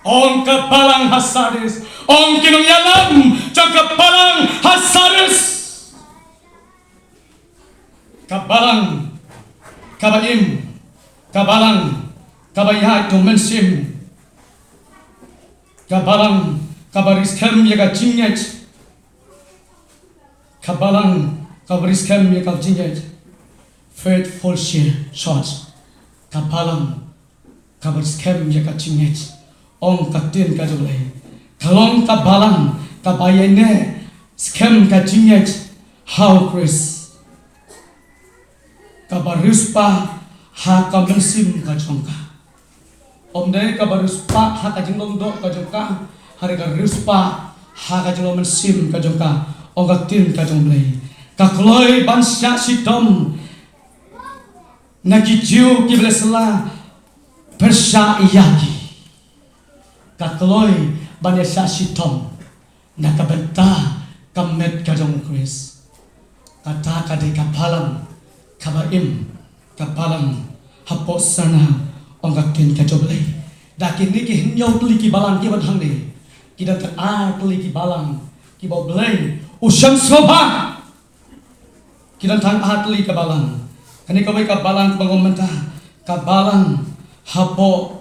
Ong ka balang ha Sardis, ong ki nongïalam jong ka balang ha Sardis. Ka balang kaba im, ka balang kaba ïaid da U Mynsiem, ka balang kaba riewskhem ïa ka jingngeit, ka balang kaba riewskhem ïa ka jingngeit, faithful church, ka balang kaba riewskhem ïa ka jingngeit. Ong ka ktien ka jong U Blei, ka long ka balang kaba ïaineh skhem ka jingngeit ha U Khrist, kaba riewspah ha ka mynsiem ka jong ka. Ym dei kaba riewspah ha ka jinglong doh ka jong ka, hynrei ka riewspah ha ka jinglong mynsiem ka jong ka. Ong ka ktien ka jong U Blei, ka kloi ban shah shitom na ki Jiw kiba la sla pyrshah ïa ki. Ka kloi ban ïa shah shitom na ka bynta ka met ka jong U Khrist. Kata ka dei ka balang kaba im ka balang hapoh sarna, ong ka ktien ka jong U Blei. Da kine ki hynñiew tylli ki balang ki ban hangne, ki don tang ar tylli ki balang kiba U Blei u shem sngewbha. Ki don tang ar tylli ka balang. Kane kawei ka balang kaba nga ong mynta, ka balang hapoh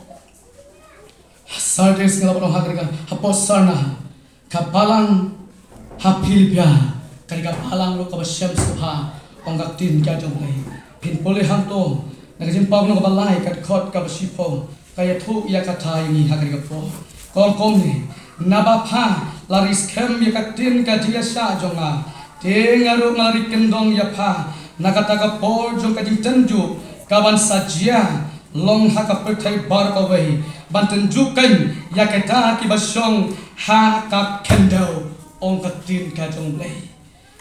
Sardis, nga la ong ha kane ka, hapoh sarna, ka balang ha Philippia, kane ka balang ruh kaba shem sngewbha, ong ka ktien ka jong U Blei. Phin pule hangto na ka Jingpynpaw kaba lai, ka dkhot kaba shiphew, ka ïathuh ïa kata ïa ngi ha kane ka por. Ka ong kumne: Naba pha la ri skhem ïa ka ktien ka jingïaishah jong nga, te nga ruh nga la ri kyndong ïa pha na kata ka por jong ka jingtynjuh kaban sa jia long ha ka pyrthei baroh kawei, ban tynjuh keiñ ïa kita kiba shong ha ka khyndew, ong ka ktien ka jong U Blei.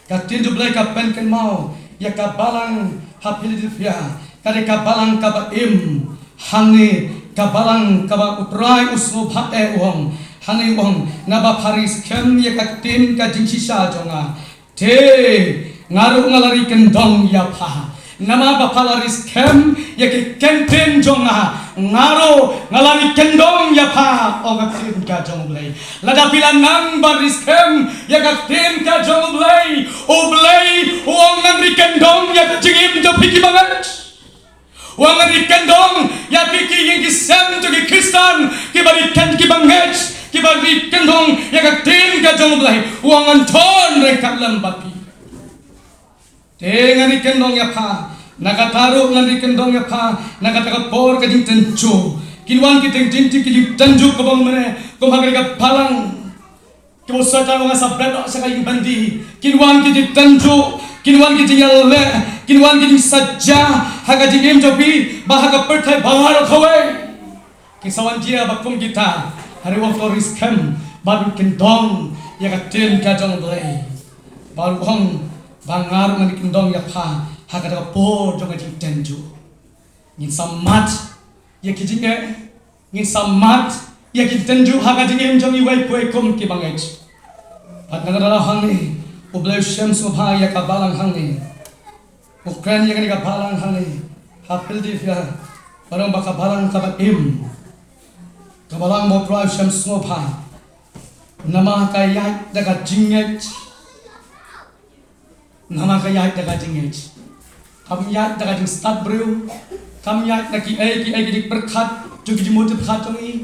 Ka ktien U Blei ka pynkynmaw ïa ka balang ha Philadelphia, ka dei ka balang kaba im. Hangne ka balang kaba U Trai u sngewbha eh u ong, hangne u ong: Naba pha ri skhem ïa ka ktien ka jingshisha jong nga, te nga ruh nga la ri kyndong ïa pha. Namar ba pha la ri skhem ïa ki kyntien jong nga, nga ruh nga la ri kyndong ïa pha, ong ka ktien ka jong U Blei. Lada phi la nang ban ri skhem ïa ka ktien ka jong U Blei, U Blei u ong ngan ri kyndong ïa ka jingim jong phi kiba ngeit. U ong ngan ri kyndong ïa phi ki ïing ki sem jong ki Khristan kiba ri kyn-, kiba ngeit, kiba ri kyndong ïa ka ktien ka jong U Blei. U ong ngan don ryngkat lem bad phi. Te ngan ri kyndong ïa pha, na kata ruh ngan ri kyndong ïa pha na kata ka por ka jingtynjuh. Kin wan ki jingtynjuh, ki jingtynjuh kaba mynne, kum ha kane ka balang, kiba u Soitan u ong sa bret noh sha ka ïing byndi. Kin wan ki jingtynjuh, kin wan ki jingïaleh, kin wan ki jingsaja ha ka jingim jong phi, bad ha ka pyrthei baroh kawei. Kin sa wan jia bad kum kita, hynrei u ong to ri skhem bad ri kyndong ïa ka ktien ka jong U Blei. Bad u ong ba nga ruh ngan ri kyndong ïa pha ha kata ka por jong ka jingtynjuh. Ngin sa mad ïa ki jingeh, ngin sa mad ïa ki jingtynjuh ha ka jingim jong iwei pa iwei kum kiba ngeit. Bad nga la ong hangne, U Blei u shem sngewbha ïa ka balang hangne. U kren ïa kane ka balang hangne ha Philadelphia, ba dang ba ka balang kaba im, ka balang ba U Trai u shem sngewbha. Namar ka ïaid da ka jingngeit, namar ka ïaid da ka jingngeit. Kam ïaid da ka jingstad briew, kam ïaid da kiei kiei ki jingpyrkhat jong ki jingmut jingpyrkhat jong ngi.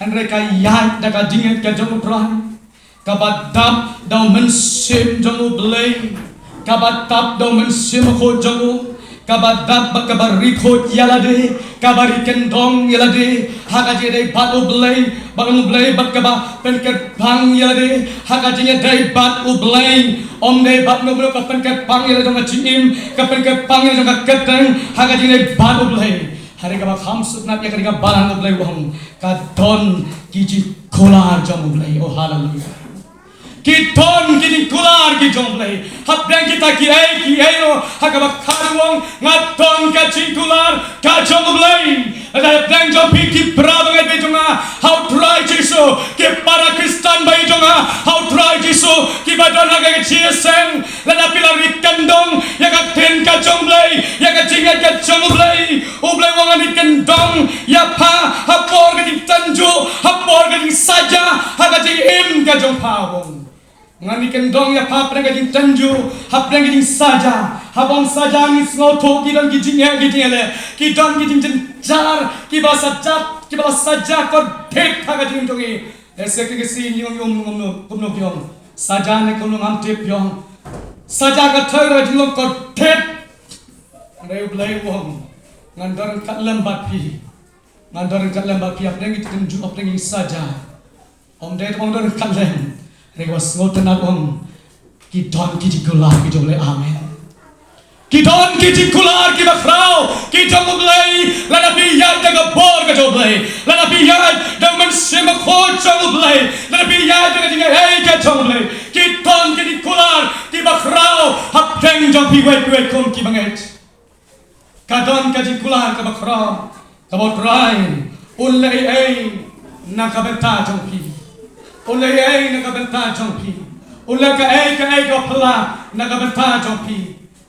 Hynrei ka ïaid da ka jingngeit ka jong U Trai, kaba dap da U Mynsiem jong U Blei, kaba dap da U Mynsiem Bakhuid jong u, kaba dap bad kaba ri khuid ïa lade, kaba ri kyndong ïa lade ha ka jingïadei bad U Blei, bad U Blei, bad kaba pynkyrpang ïa lade ha ka jingïadei bad U Blei. Ym dei bad U Blei, ka pynkyrpang ïa lade jong ka jingim, ka pynkyrpang ïa lade jong ka kyrteng ha ka jingïadei bad U Blei. Hynrei kaba kham sngewtynnat ïa kane ka balang, U Blei u ong ka don ki jingkular jong U Blei. Oh, haleluya. Ki don ki jingkular ki jong U Blei. Hapdeng kita kiei kiei ruh, ha kaba khat u ong nga don ka jingkular ka jong U Blei. Lada hapdeng jong phi ki para bangeit ba ïeit jong nga ha U Trai Jisu, ki para Khristan ba ïeit jong nga ha U Trai Jisu, kiba don ha ka jingïaseng, lada phi la ri kyndong ïa ka ktien ka jong U Blei, ïa ka jingngeit ka jong U Blei, U Blei u ong ngan ri kyndong ïa pha ha por ka jingtynjuh, ha por ka jingsaja, ha ka jingim ka jong pha, u ong. Ngan ri kyndong ïa pha hapdeng ka jingtynjuh, hapdeng ka jingsaja. Haba ong saja ngi sngewthuh ki don ki jingeh, ki jingeh leh, ki don ki jingjynjar kiba saja, kiba la saja kordit ha ka jingim jong ngi. Lehse ki, ki sngew ong, ong, ong, ong, kumno ki ong. Saja ne kumno ngam tip, ki ong. Saja ka thoi ra jinglong kordit. Hynrei U Blei u ong ngan don ryngkat lem bad phi. Ngan don ryngkat lem bad phi hapdeng ki jingtynjuh, hapdeng ki jingsaja. Ym dei tang ba don ryngkat lem. Hynrei kaba sngewtynnat u ong ki don ki jingkular ki jong U Blei. Amen. Ki don ki jingkular kiba khraw ki jong U Blei, lada phi ïaid da ka bor ka jong U Blei, lada phi ïaid da U Mynsiem Bakhuid jong U Blei, lada phi ïaid da ka jingaiei ka jong U Blei. Ki don ki jingkular kiba khraw hapdeng jong phi iwei pa iwei kum ki bangeit. Ka don ka jingkular kaba khraw, kaba U Trai un leh ei ei na ka bynta jong phi. Un leh ei ei na ka bynta jong phi. Un leh kaei kaei kaba phylla na ka bynta jong phi.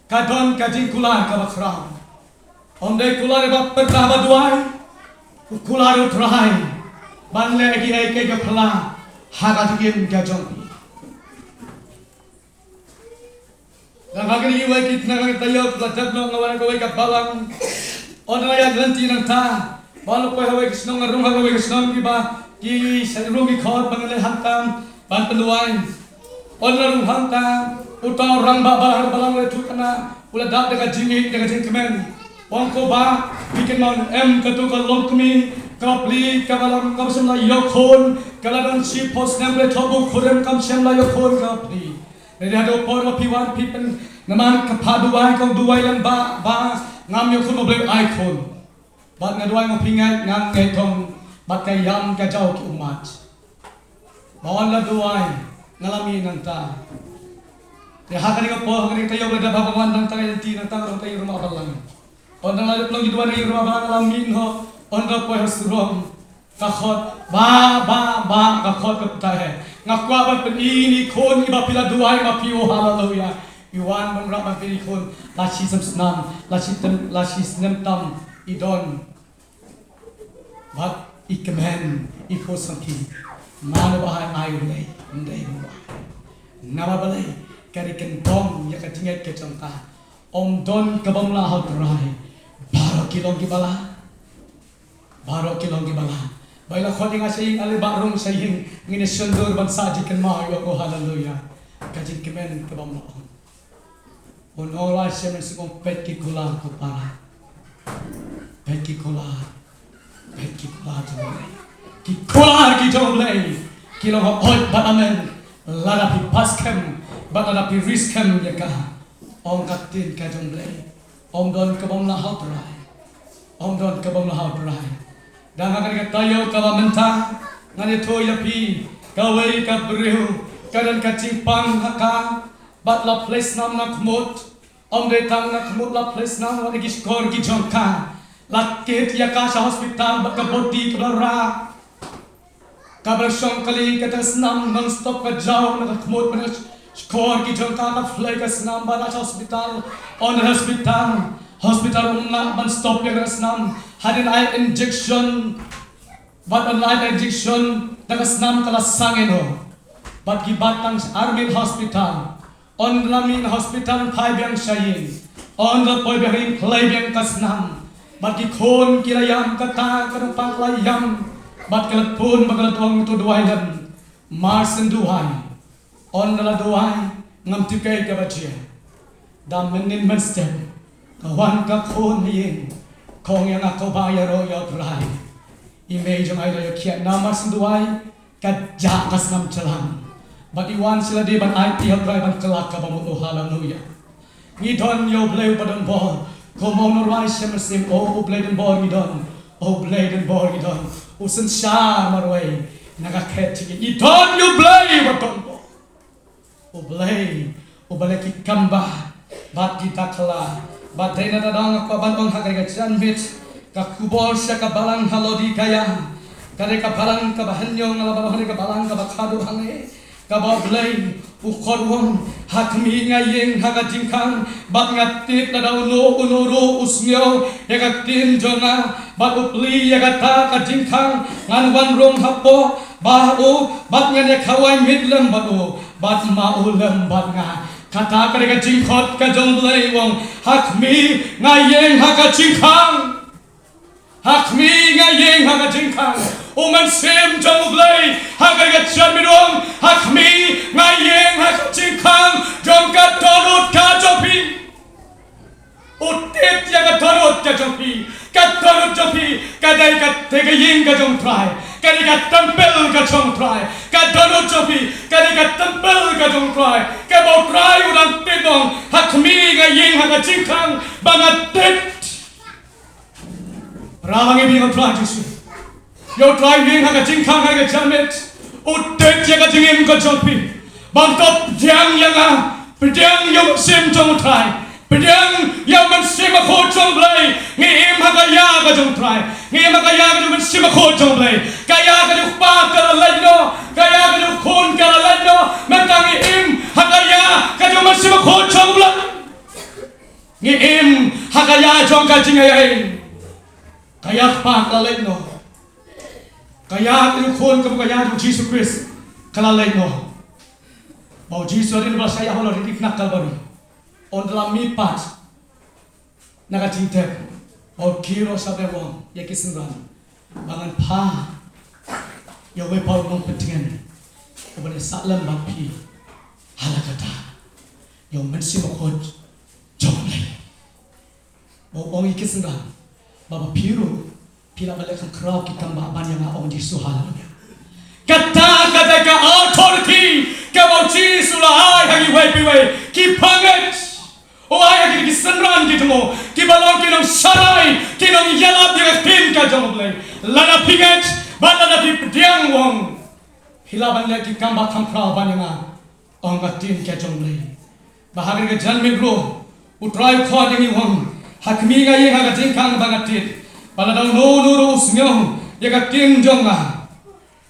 ka don ka jingkular kaba khraw. Ym dei kular ba pyrta ba duwai, u kular u Trai ban leh kiei kiei ka pla ha ka jingim ka jong phi. Nang ha kine kiwei ki tnat, nang taïew la dep noh nga wan ha kawei ka balang. Ynda la ïaid lynti nangta, ba la poi ha kawei ka shnong, nga rung ha kawei ka shnong kiba ki sa rung ki khot ba ngan leit hangta ban pynduwai. Ynda la rung hangta, uta u rangbah balang, balang u la ïathuh kane, u la dap da ka jingïeit, da ka jingkmen. U ong, ko bah, phi kynmaw ne em, kato ka longkmie ka pli kaba la, kaba shem la ïoh khun, ka la don shiphew snem, phi la thoh buh kurim, kam shym la ïoh khun ka pli. Lada haduh por ba phi wan phi pyn, namar ka pha duwai, kong duwai lem, Bah, Bah, ngam ïoh khun, U Blei un ai khun. Bad nga duwai, nga pynngeit, ngam ngeit, kong, bad ka ïam ka jaw ki ummat. Ba wan la duwai, nga la mih nangta. Te ha kane ka por, ha kane ka taïew, ba la dep ha ba wan nangta, ka lynti nangta, ka long ka ïing rangbah balang. Ynda la dep long ki duwai na ïing rangbah balang, nga la mih noh, ynda poi ha surok. Ka khot, Bah, Bah, Bah, ka khot ka pynthait. Nga kwah ban pyni ïa i khun iba phi la duwai ma phi, oh haleluya. I wan ban rah ban pyni i khun, la shi snem, la shi tem, la shi snem tam i don. Bad i kmen, i khun sangti. Mano ba ai ai u Blei, ym dei mo ba. Namar balei, ka dei ka kyndong ïa ka jingngeit ka jong ka. Ym don kaba ym lah ha u Trai. Baroh ki long kiba lah. Baroh ki long kiba lah. Ba i la khot ïa nga sha ïing, ale Bah rung sha ïing, ngin ïa shon dur ban sah jingkynmaw ïa u, oh haleluya. Ka jingkmen kaba ym lah. U Nongrwai Shem Mynsiem u ong, peit ki kular ko para. Peit ki kular. Peit ki kular jong U Blei. Ki kular ki jong U Blei ki long hooid bad amen. Lada phi pass skhem bad lada phi riskhem ïa ka. Ong ka ktien ka jong U Blei. Ym don kaba ym lah ha u Trai. Ym don kaba ym lah ha u Trai. Dang ha kane ka taïew kaba mynta, ngan ïathuh ïa phi kawei ka briew ka don ka jingpang ha ka, bad la plie snam na khmut. Ym dei tang na khmut la plie snam, wat ïa ki shkor ki jong ka. La kit ïa ka sha hospital bad ka boti kaba la rah. Kaba la shong kali kata ka snam, non stop ka jaw na ka khmut bad na ka shkor ki jong ka, ka plie ka snam bad la sha hospital. Ynda hospital, hospital um lah ban stop ïa ka snam. Hadien ai injection, bad ynda la ai injection, da ka snam ka la sangeh noh. Bad ki bat tang sha army hospital. Ynda la mih na hospital phai biang sha ïing. Ynda la poi biang ha ïing, plie biang ka snam. Bad ki khun ki la ïam, kata ka nongpang ka la ïam. Bad ka la pun bad ka la ong, to duwai lem. Mar shen duwai. Ynda la duwai, ngam tip kaei kaba jia. Da mynnin mynstep, ka wan ka khun ha ïing. Ka ong ïa nga, ko bah, ïaroh ïa u Trai. I mei jong nga i la ïoh khiah, namar shen duwai. Ka jah ka snam jlang. Bad i wan sha lade ban aiti ha u Trai ban kylla kaba mut, oh haleluya. Ngi don ïa U Blei uba don bor. Kumba u Nongrwai Shem Mynsiem, oh U Blei don bor ngi don. Oh U Blei don bor ngi don. U synshar marwei na ka khet jong ngi. Ngi don ïa U Blei uba don bor. U Blei uba leh ki kam ba bad ki dakhla. Bad dei na kata nga kwah ban ong ha kane ka janmiet, ka khubor sha ka balang ha Laodikaia. Ka dei ka balang kaba hynñiew, nga la ban ong, ka dei ka balang kaba khadduh hangne. Kaba U Blei u khot u ong, ha khmih nga ïeng ha ka jingkhang, bad nga tip lada uno uno ruh u sngew ïa ka ktien jong nga, bad u plie ïa kata ka jingkhang, ngan wan rung hapoh Bah u, bad ngan ïa khawai miet lem bad u, bad ma u lem bad nga. Kata ka dei ka jingkhot ka jong U Blei u ong, ha khmih nga ïeng ha ka jingkhang. Ha khmih nga ïeng ha ka jingkhang. U Mynsiem jong U Blei ha kane ka janmiet u ong, ha khmih nga ïeng ha ka jingkhang jong ka dohnud ka jong phi. U tip ïa ka dohnud ka jong phi. Ka dohnud jong phi ka dei ka, dei ka ïing ka jong U Trai. Ka dei ka templ ka jong U Trai. Ka dohnud jong phi ka dei ka templ ka jong U Trai. Kaba U Trai u dang tip u ong, ha khmih nga ïeng ha ka jingkhang ba nga tip. Para bangeit, ïa U Trai Jisu. Ïa U Trai u ïeng ha ka jingkhang ha ka janmiet. U tip ïa ka jingim ka jong phi. Bad to pdiang ïa nga, pdiang ïa u Mynsiem jong U Trai. Pdiang ïa u Mynsiem Bakhuid jong U Blei. Ngi im ha ka ïa ka jong U Trai. Ngi im ha ka ïa ka jong u Mynsiem Bakhuid jong U Blei. Ka ïa ka jong u Kpa ka la leit noh. Ka ïa ka jong u Khun ka la leit noh. Mynta ngi im ha ka ïa ka jong u Mynsiem Bakhuid jong U Blei. Ha ka ïa jong ka jingaiei, ka ïa Kpa ka la leit noh. Ka ïa ka jong u Khun, ka ïa jong u Jisu Khrist ka la leit noh. Ba u Jisu hadien ba la shah ïaid halor ri khynnah Kalbari, un da la mihpat na ka jingtep, ba u kyrpad sha u Blei, u ong ïa ki synran ba ngan phah ïa uwei pat u nongpyntngen uban ïasah lem bad phi ha la kata, ïa u Mynsiem Bakhuid jong U Blei. Ba u ong ïa ki synran ba, ba phi ruh phi lah ban leh kham khraw ki kam ba ban ïa nga, ong Jisu. Haleluya. Kata, kata ka authority kaba u Jisu u la ai ha kiwei pa kiwei ki pangeit. U ai ha ki, ki synran ki jong u kiba long ki nongsharai, ki nongïalap ïa ka ktien ka jong U Blei. Lada phi ngeit bad lada phi pdiang, u ong, phi lah ban leh ki kam ba kham khraw ban ïa nga, ong ka ktien ka jong U Blei. Ba ha kane ka janmiet ruh U Trai u khot ïa ngi, u ong, ha khmih nga ïeng ha ka jingkhang ba nga tied, ba lada uno uno ruh u sngew ïa ka ktien jong nga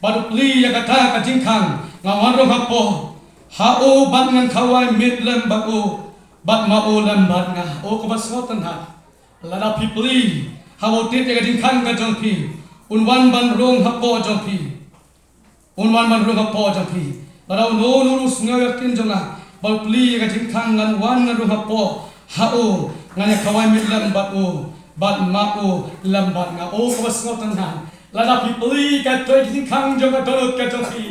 bad u plie ïa kata ka jingkhang, nga wan rung hapoh ha u bad ngan khawai miet lem bad u, bad ma u lem bad nga. O kaba sngewtynnat, lada phi plie, haba u tied ïa ka jingkhang ka jong phi, un wan ban rung hapoh jong phi. Un wan ban rung hapoh jong phi. Lada uno uno u sngew ïa ka ktien jong nga bad u plie ïa ka jingkhang, ngan wan ngan rung hapoh ha u, ngan ïa khawai miet lem bad u, bad ma u lem bad nga. O kaba sngewtynnat, lada phi plie ïa ka jingkhang jong ka dohnud ka jong phi,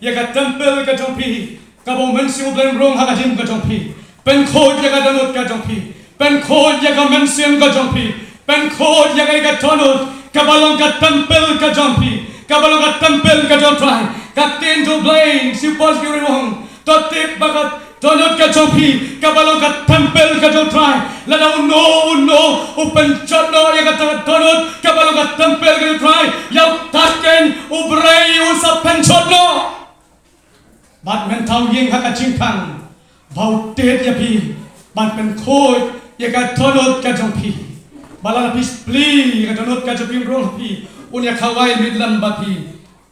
ïa ka templ ka jong phi, kaba u Mynsiem U Blei un rung ha ka jingim ka jong phi. Pynkhuid ïa ka dohnud ka jong phi. Pynkhuid ïa ka mynsiem ka jong phi. Pynkhuid ïa ka, ïa ka dohnud kaba long ka templ ka jong phi, kaba long ka templ ka jong U Trai. Ka ktien jong U Blei, shu pos ki ri wong, to tip ba ka dohnud ka jong phi kaba long ka templ ka jong U Trai. Lada uno uno u pynjot noh ïa kata ka dohnud kaba long ka templ ka jong U Trai, ïa uta keiñ U Blei un sa pynjot noh. Bad mynta u ïeng ha ka jingkhang ba u tied ïa phi ban pynkhuid ïa ka dohnud ka jong phi. Ba lada phi plie ïa ka dohnud ka jong phi, un rung ha phi, un ïa khawai miet lem bad phi,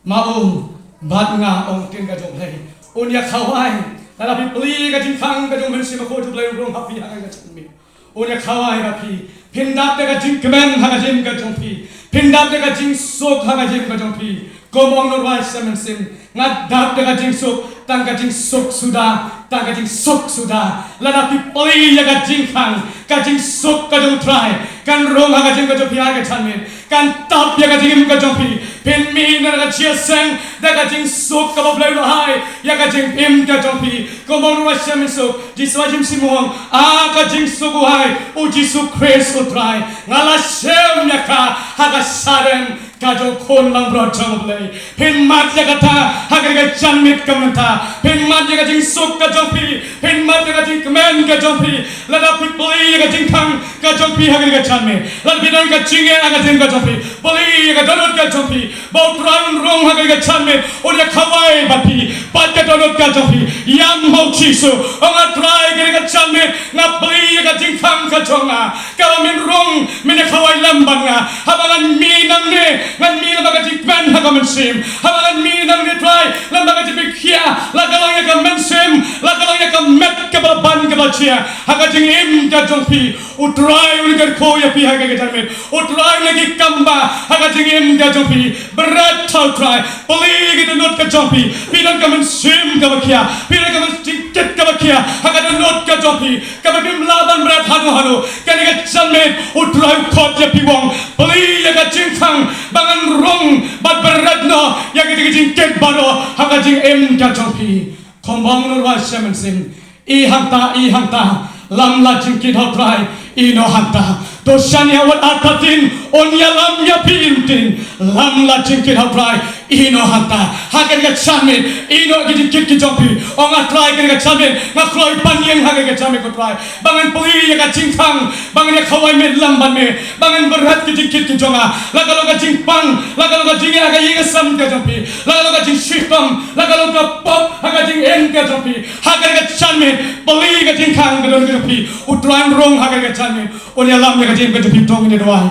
ma u bad nga, ong ka ktien ka jong U Blei. Un ïa khawai, lada phi plie ïa ka jingkhang ka jong u Mynsiem Bakhuid U Blei, un rung ha phi ha ka jingim. Un ïa khawai bad phi. Phin dap da ka jingkmen ha ka jingim ka jong phi. Phin dap da ka jingsuk ha ka jingim ka jong phi. Kum ong u Nongïalam Mynsiem, nga dap da ka jingsuk, tang ka jingsuk suda, tang ka jingsuk suda. Lada phi plie ïa ka jingkhang, ka jingsuk ka jong U Trai kan rung ha ka jingim ka jong phi ha ka janmiet. Kan tap ïa ka jingim ka jong phi. Phin mih na ka jingïaseng da ka jingsuk kaba U Blei u la ai ïa ka jingim ka jong phi. Kum ong u Nongïalam Mynsiem, Jisu ha ka jingim u ong, a ka jingsuk u ai u Jisu Khrist U Trai, nga la shem ïa ka ha ka shadem ka jong u Khun langbrot jong U Blei. Phin mad ïa kata ha kane ka janmiet ka mynta. Phin mad ïa ka jingsuk ka jong phi. Phin mad ïa ka jingkmen ka jong phi. Lada phi plie ïa ka jingkhang ka jong phi ha kane ka janmiet, lada phi don ka jingeh ha ka jingim ka jong phi, plie ïa ka dohnud ka jong phi, ba U Trai un rung ha kane ka janmiet, un ïa khawai bad phi, bad ka dohnud ka jong phi. Ïam ha u Jisu, ong, A Trai, kane ka janmiet nga plie ïa ka jingkhang ka jong nga kaba men rung, men ïa khawai lem bad nga. Haba ngan mih nangne, ngan mih lem bad ka jingkmen ha ka mynsiem. Haba ngan mih nangne, Trai, lem bad ka jingpynkhiah, la ka long ïa ka mynsiem, la ka long ïa ka met kaba la ban kaba la jia ha ka jingim ka jong phi. U Trai un kyrkhu ïa phi ha kane ka janmiet. U Trai un ïa ki kam ba ha ka jingim ka jong phi. Bret ha u Trai. Plie ïa ka dohnud ka jong phi. Phi don ka mynsiem kaba khia, phi don ka mynsiem kit kaba khia ha ka dohnud ka jong phi, kaba phim lah ban bret hano hano. Kane ka janmiet U Trai u khot ïa phi, u ong, plie ïa ka jingkhang ba ngan rung bad bret noh ïa ka jingkit baroh ha ka jingim ka jong phi. Kumba ong u Nongïalam Mynsiem, i hangta, i hangta, lam la jingkit ha u Trai, i noh hangta. To shaniah wat artatien, un ïalam ïa phi, i mtien, lam la jingkit ha u Trai, i noh hangta. Ha kane ka janmiet, i noh ki jingkit ki jong phi. Ong, A Trai, kane ka janmiet nga kloi ban ïeng ha kane ka janmiet, ko Trai, ba ngan plie ïa ka jingkhang, ba ngan ïa khawai miet lem bad me, ba ngan bret ki jingkit ki jong nga. La ka long ka jingpang, la ka long ka jingeh ha ka ïing ka sem ka jong phi, la ka long ka jingshitom, la ka long ka pop ha ka jingim ka jong phi, ha kane ka janmiet plie ka jingkhang ka dohnud ka jong phi. U Trai un rung ha kane ka janmiet, un ïalam ïa ka jingim ka jong phi. To ngin ïa duwai,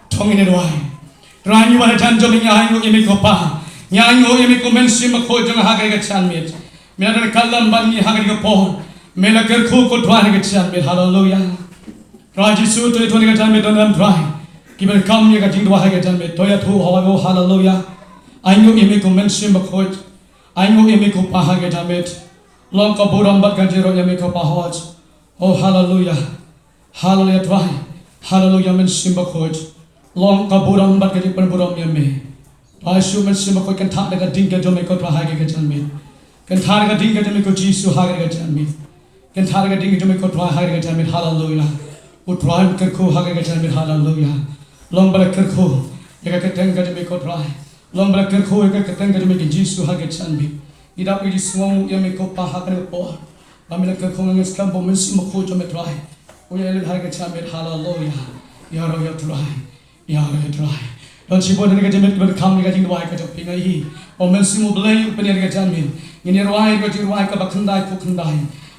to ngin ïa duwai. Trai, ngi wan ha ka jan jong me, ngi ainguh ïa me ko Pa, ngi ainguh ïa me ko Mynsiem Bakhuid jong nga ha kane ka janmiet. Me la don ryngkat lem bad ngi ha kane ka por, me la kyrkhu ko Trai ha kane ka janmiet. Haleluya. Trai Jisu, to ïathuh ïa ka janmiet, don em Trai kiba donkam ïa ka jingduwai ha ka janmiet, to ïathuh, haleluya. Ainguh ïa me ko Mynsiem Bakhuid. Ainguh ïa me ko Pa ha ka janmiet. Long ka burom bad ka jingïaroh ïa me ko Pa hok. Oh, haleluya. Haleluya Trai. Haleluya Mynsiem Bakhuid. Long ka burom bad ka jingpynburom ïa me. Trai Jisu Mynsiem Bakhuid, kynthah da ka ding ka jong me ko Trai ha ka janmiet. Kynthah da ka ding ka jong me ko Jisu ha ka janmiet. Kynthah da ka ding ka jong me ko Trai ha ka janmiet. Haleluya. U Trai un kyrkhu ha ka janmiet. Haleluya. Long ba la kyrkhu ïa ka kyrteng ka jong me ko Trai. Long ba la kyrkhu ïa ka kyrteng ka jong me ko Jisu ha ka janmiet. Ngi dap ngi sngew ïa me ko Pa ha kane ka por. Ba me la kyrkhu, ngi skhem ba u Mynsiem Bakhuid jong me Trai u ïaid ha ka janmiet. Haleluya. Ïaroh ïa u Trai. Ïaroh ïa u Trai. Don shibun ha ka janmiet kiba donkam ïa ka jingduwai ka jong phi, nga ïohi ba u Mynsiem U Blei u pynïaid ha ka janmiet. Ngin ïa rwai ka jingrwai kaba khyndai khyndai.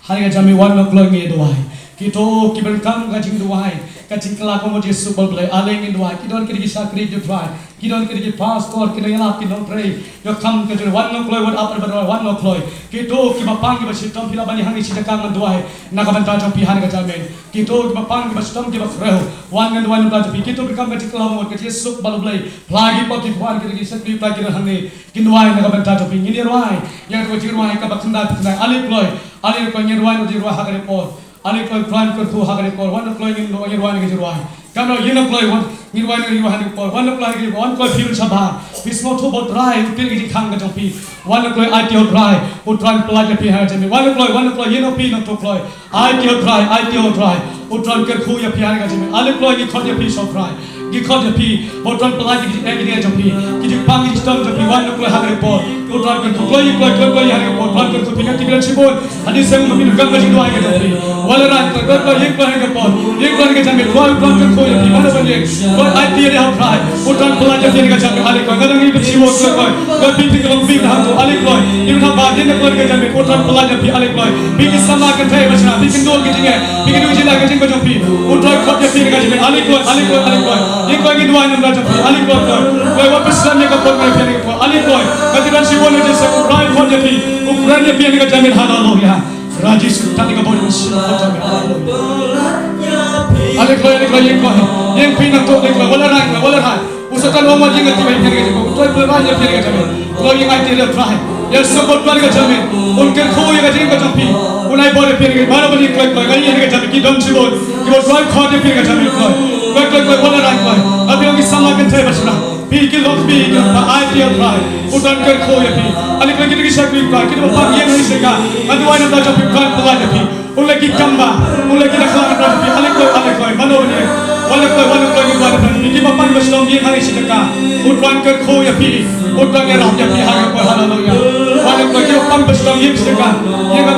Ha ka janmiet wan nongkloi, ngin ïa duwai. Kito kiba donkam ka jingduwai, ka jingkylla ka mut Jisu ba U Blei, ale ngin duwai. Ki don ki dei ki shakri jong u Trai. Ki don ki dei ki pastor, ki nongïalap, ki nongtrei. Ïa kam ka jingduwai, wan nongkloi, wat ap, wan nongkloi. Kito kiba pang kiba shitom, phi lah ban ïa hangne shi jaka ngan duwai na ka bynta jong phi ha ka janmiet. Kito kiba pang kiba shitom kiba khrew, wan ngan duwai na ka bynta jong phi. Kito kiba donkam ka jingkylla ka mut, ka jingsuk bad U Blei, pla ki pop ki phuan, ki dei ki shakri, pla ki don hangne. Kin duwai na ka bynta jong phi. Ngin ïa rwai ïa ka jingrwai kaba khyndai khyndai. Ale kloi, ale kloi, ngin rwai na ka jingrwai ha kane ka por. Ale kloi, Trai un kyrkhu ha kane ka por. Wan nongkloi, ngin rwai na ka jingrwai. Kam nongkloi, ïa nongkloi, wan, ngin rwai na ka jingrwai ha kane ka por. Wan nongkloi, ha kane ka por. Wan kloi, phi un shabar. Phi sngewthuh ba U Trai u pynïaid ka jingkhang ka jong phi. Wan nongkloi, aiti ïa U Trai. U Trai un pynlait ïa phi ha ka janmiet. Wan nongkloi, wan nongkloi, ïa nongphi nongtuh kloi. Aiti ïa U Trai, aiti ïa U Trai. U Trai un kyrkhu ïa phi ha ka janmiet. Ale kloi, ngi khot ïa phi sha U Trai. Ngi khot ïa phi ba U Trai un pynlait ïa ka jingeh jong phi, ka jingpang ka jingshitom jong phi. Wan nongkloi ha kane ka por. U Trai un kyrkhu, kloi, kloi, kloi, kloi ha kane ka por. U Trai un kyrkhu, phi, nga tip ba don shibun hadien seng ba phi donkam ka jingduwai ka jong phi. Wan la rai, kloi, kloi, kloi, ïa kloi ha kane ka por. Ïa kloi ha ka janmiet, kloi, U Trai un kyrkhu ïa phi. Wan la ban ïa kloi, aiti ïa U Trai. U Trai un pynlait ïa phi ha ka janmiet, ale kloi. Nga dang ïa phi shibun, kloi, kloi. Kloi, phi, phi, kloi, phi, ha ka, ale kloi. Ïa phi ha ba, ïa kloi ha ka janmiet, U Trai un pynlait ïa phi, ale kloi. Phi ki samla kynthei ba shna, phi kynduh ki jingeh, phi kynduh ki jingeh ka jingeh jong phi. U Trai khot ïa phi ha ka janmiet, ale kloi, ale kloi, ale kloi. Ïa kloi ngin duwai na ka bynta jong phi, ale kloi, kloi. Kloi wat pynslem ïa ka pop ka phi ha ka por, ale kloi. Nga tip ba don shibun ha ka jingeh, U Trai khot ïa phi, U Trai ïa phi ha ka janmiet, haleluya. Trai Jisu, tang ïa ka bor jong phi ha ka janmiet, haleluya. Ale kloi, ale kloi, ïa kloi. Ïa phi nangta, ale kloi, wat la rai, wat la rai. U Soitan u ong wat ïa nga tip ïa phi ha ka janmiet, U Trai pynlait ïa phi ha ka janmiet. Kloi ïa ngi aiti ïa U Trai. Ïa sngewbha Trai ha ka janmiet. Un kyrkhu ïa ka jingim ka jong phi. Un ai bor ïa phi ha ka janmiet. Mano ba ngi kloi kloi, nga ïa ha ka janmiet ki don shibun kiba U Trai khot ïa phi ha ka janmiet, kloi. Kloi kloi kloi, wat la rai kloi. Nga phi long ki samla kynthei ba shna. Phi ki lok, phi ki lok, ba aiti ïa U Trai. U Trai un kyrkhu ïa phi. Ale kloi, ki dei ki shakri U Trai, ki dei ba pang ïing ha kane ka jaka. Nga duwai na ka bynta jong phi, U Trai un pynlait ïa phi. Un leh ki kam ba, un leh ki dakhla na ka bynta jong phi. Ale kloi, ale kloi, mano ba ngi. Wan la kloi, wan la kloi, ngi wan la kloi. Kiba pang ba shitom ïing ha kane ka jaka, U Trai un kyrkhu ïa phi. U Trai un ïarap ïa phi ha kane ka por, haleluya. Wan la kloi, kiba pang ba shitom ïing ha kane ka jaka, ïing ha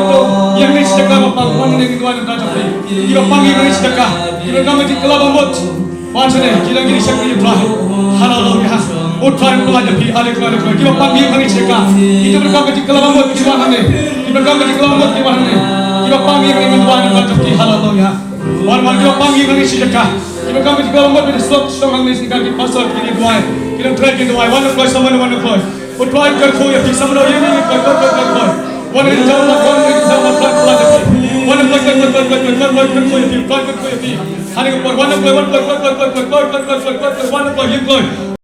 kane ka jaka ba pang, wan la ngi wan la kloi jong phi. Kiba pang ïing ha kane ka jaka, kiba donkam ka jingkylla ba mut. Wan shane, ki dang ki dei ki shakri U Trai. Haleluya. U Trai un pynlait ïa phi, ale kloi, ale kloi. Kiba pang ïing ha kane ka jaka, kiba donkam ka jingkylla ba mut, ki wan hangne. Kiba donkam ka jingkylla ba mut, ki wan hangne. Kiba pang ïing ha kane ka jaka, wan hangne, ki wan hangne. Wan, wan, kiba pang ïing ha kane ka jaka, kiba donkam ka jingkylla ba mut, ki dei slok, slok hangne, ki dei ki pastor, ki dei duwai. Ki dei trai, ki dei duwai. Wan la kloi, samla, wan la kloi. U Trai un kyrkhu ïa phi, samla ïa ngi, kloi, kloi, kloi, kloi. Wan la kloi, samla, wan la kloi, samla, kloi, kloi, kloi, kloi. Wan la kloi, kloi, kloi, kloi, kloi, kloi, kloi, kyrkhu ïa phi, kloi, kyrkhu ïa phi. Ha kane ka por, wan la kloi, wan la kloi, kloi, kloi, kloi, wan la kloi, wan la kloi, wan la kloi, ïa kloi.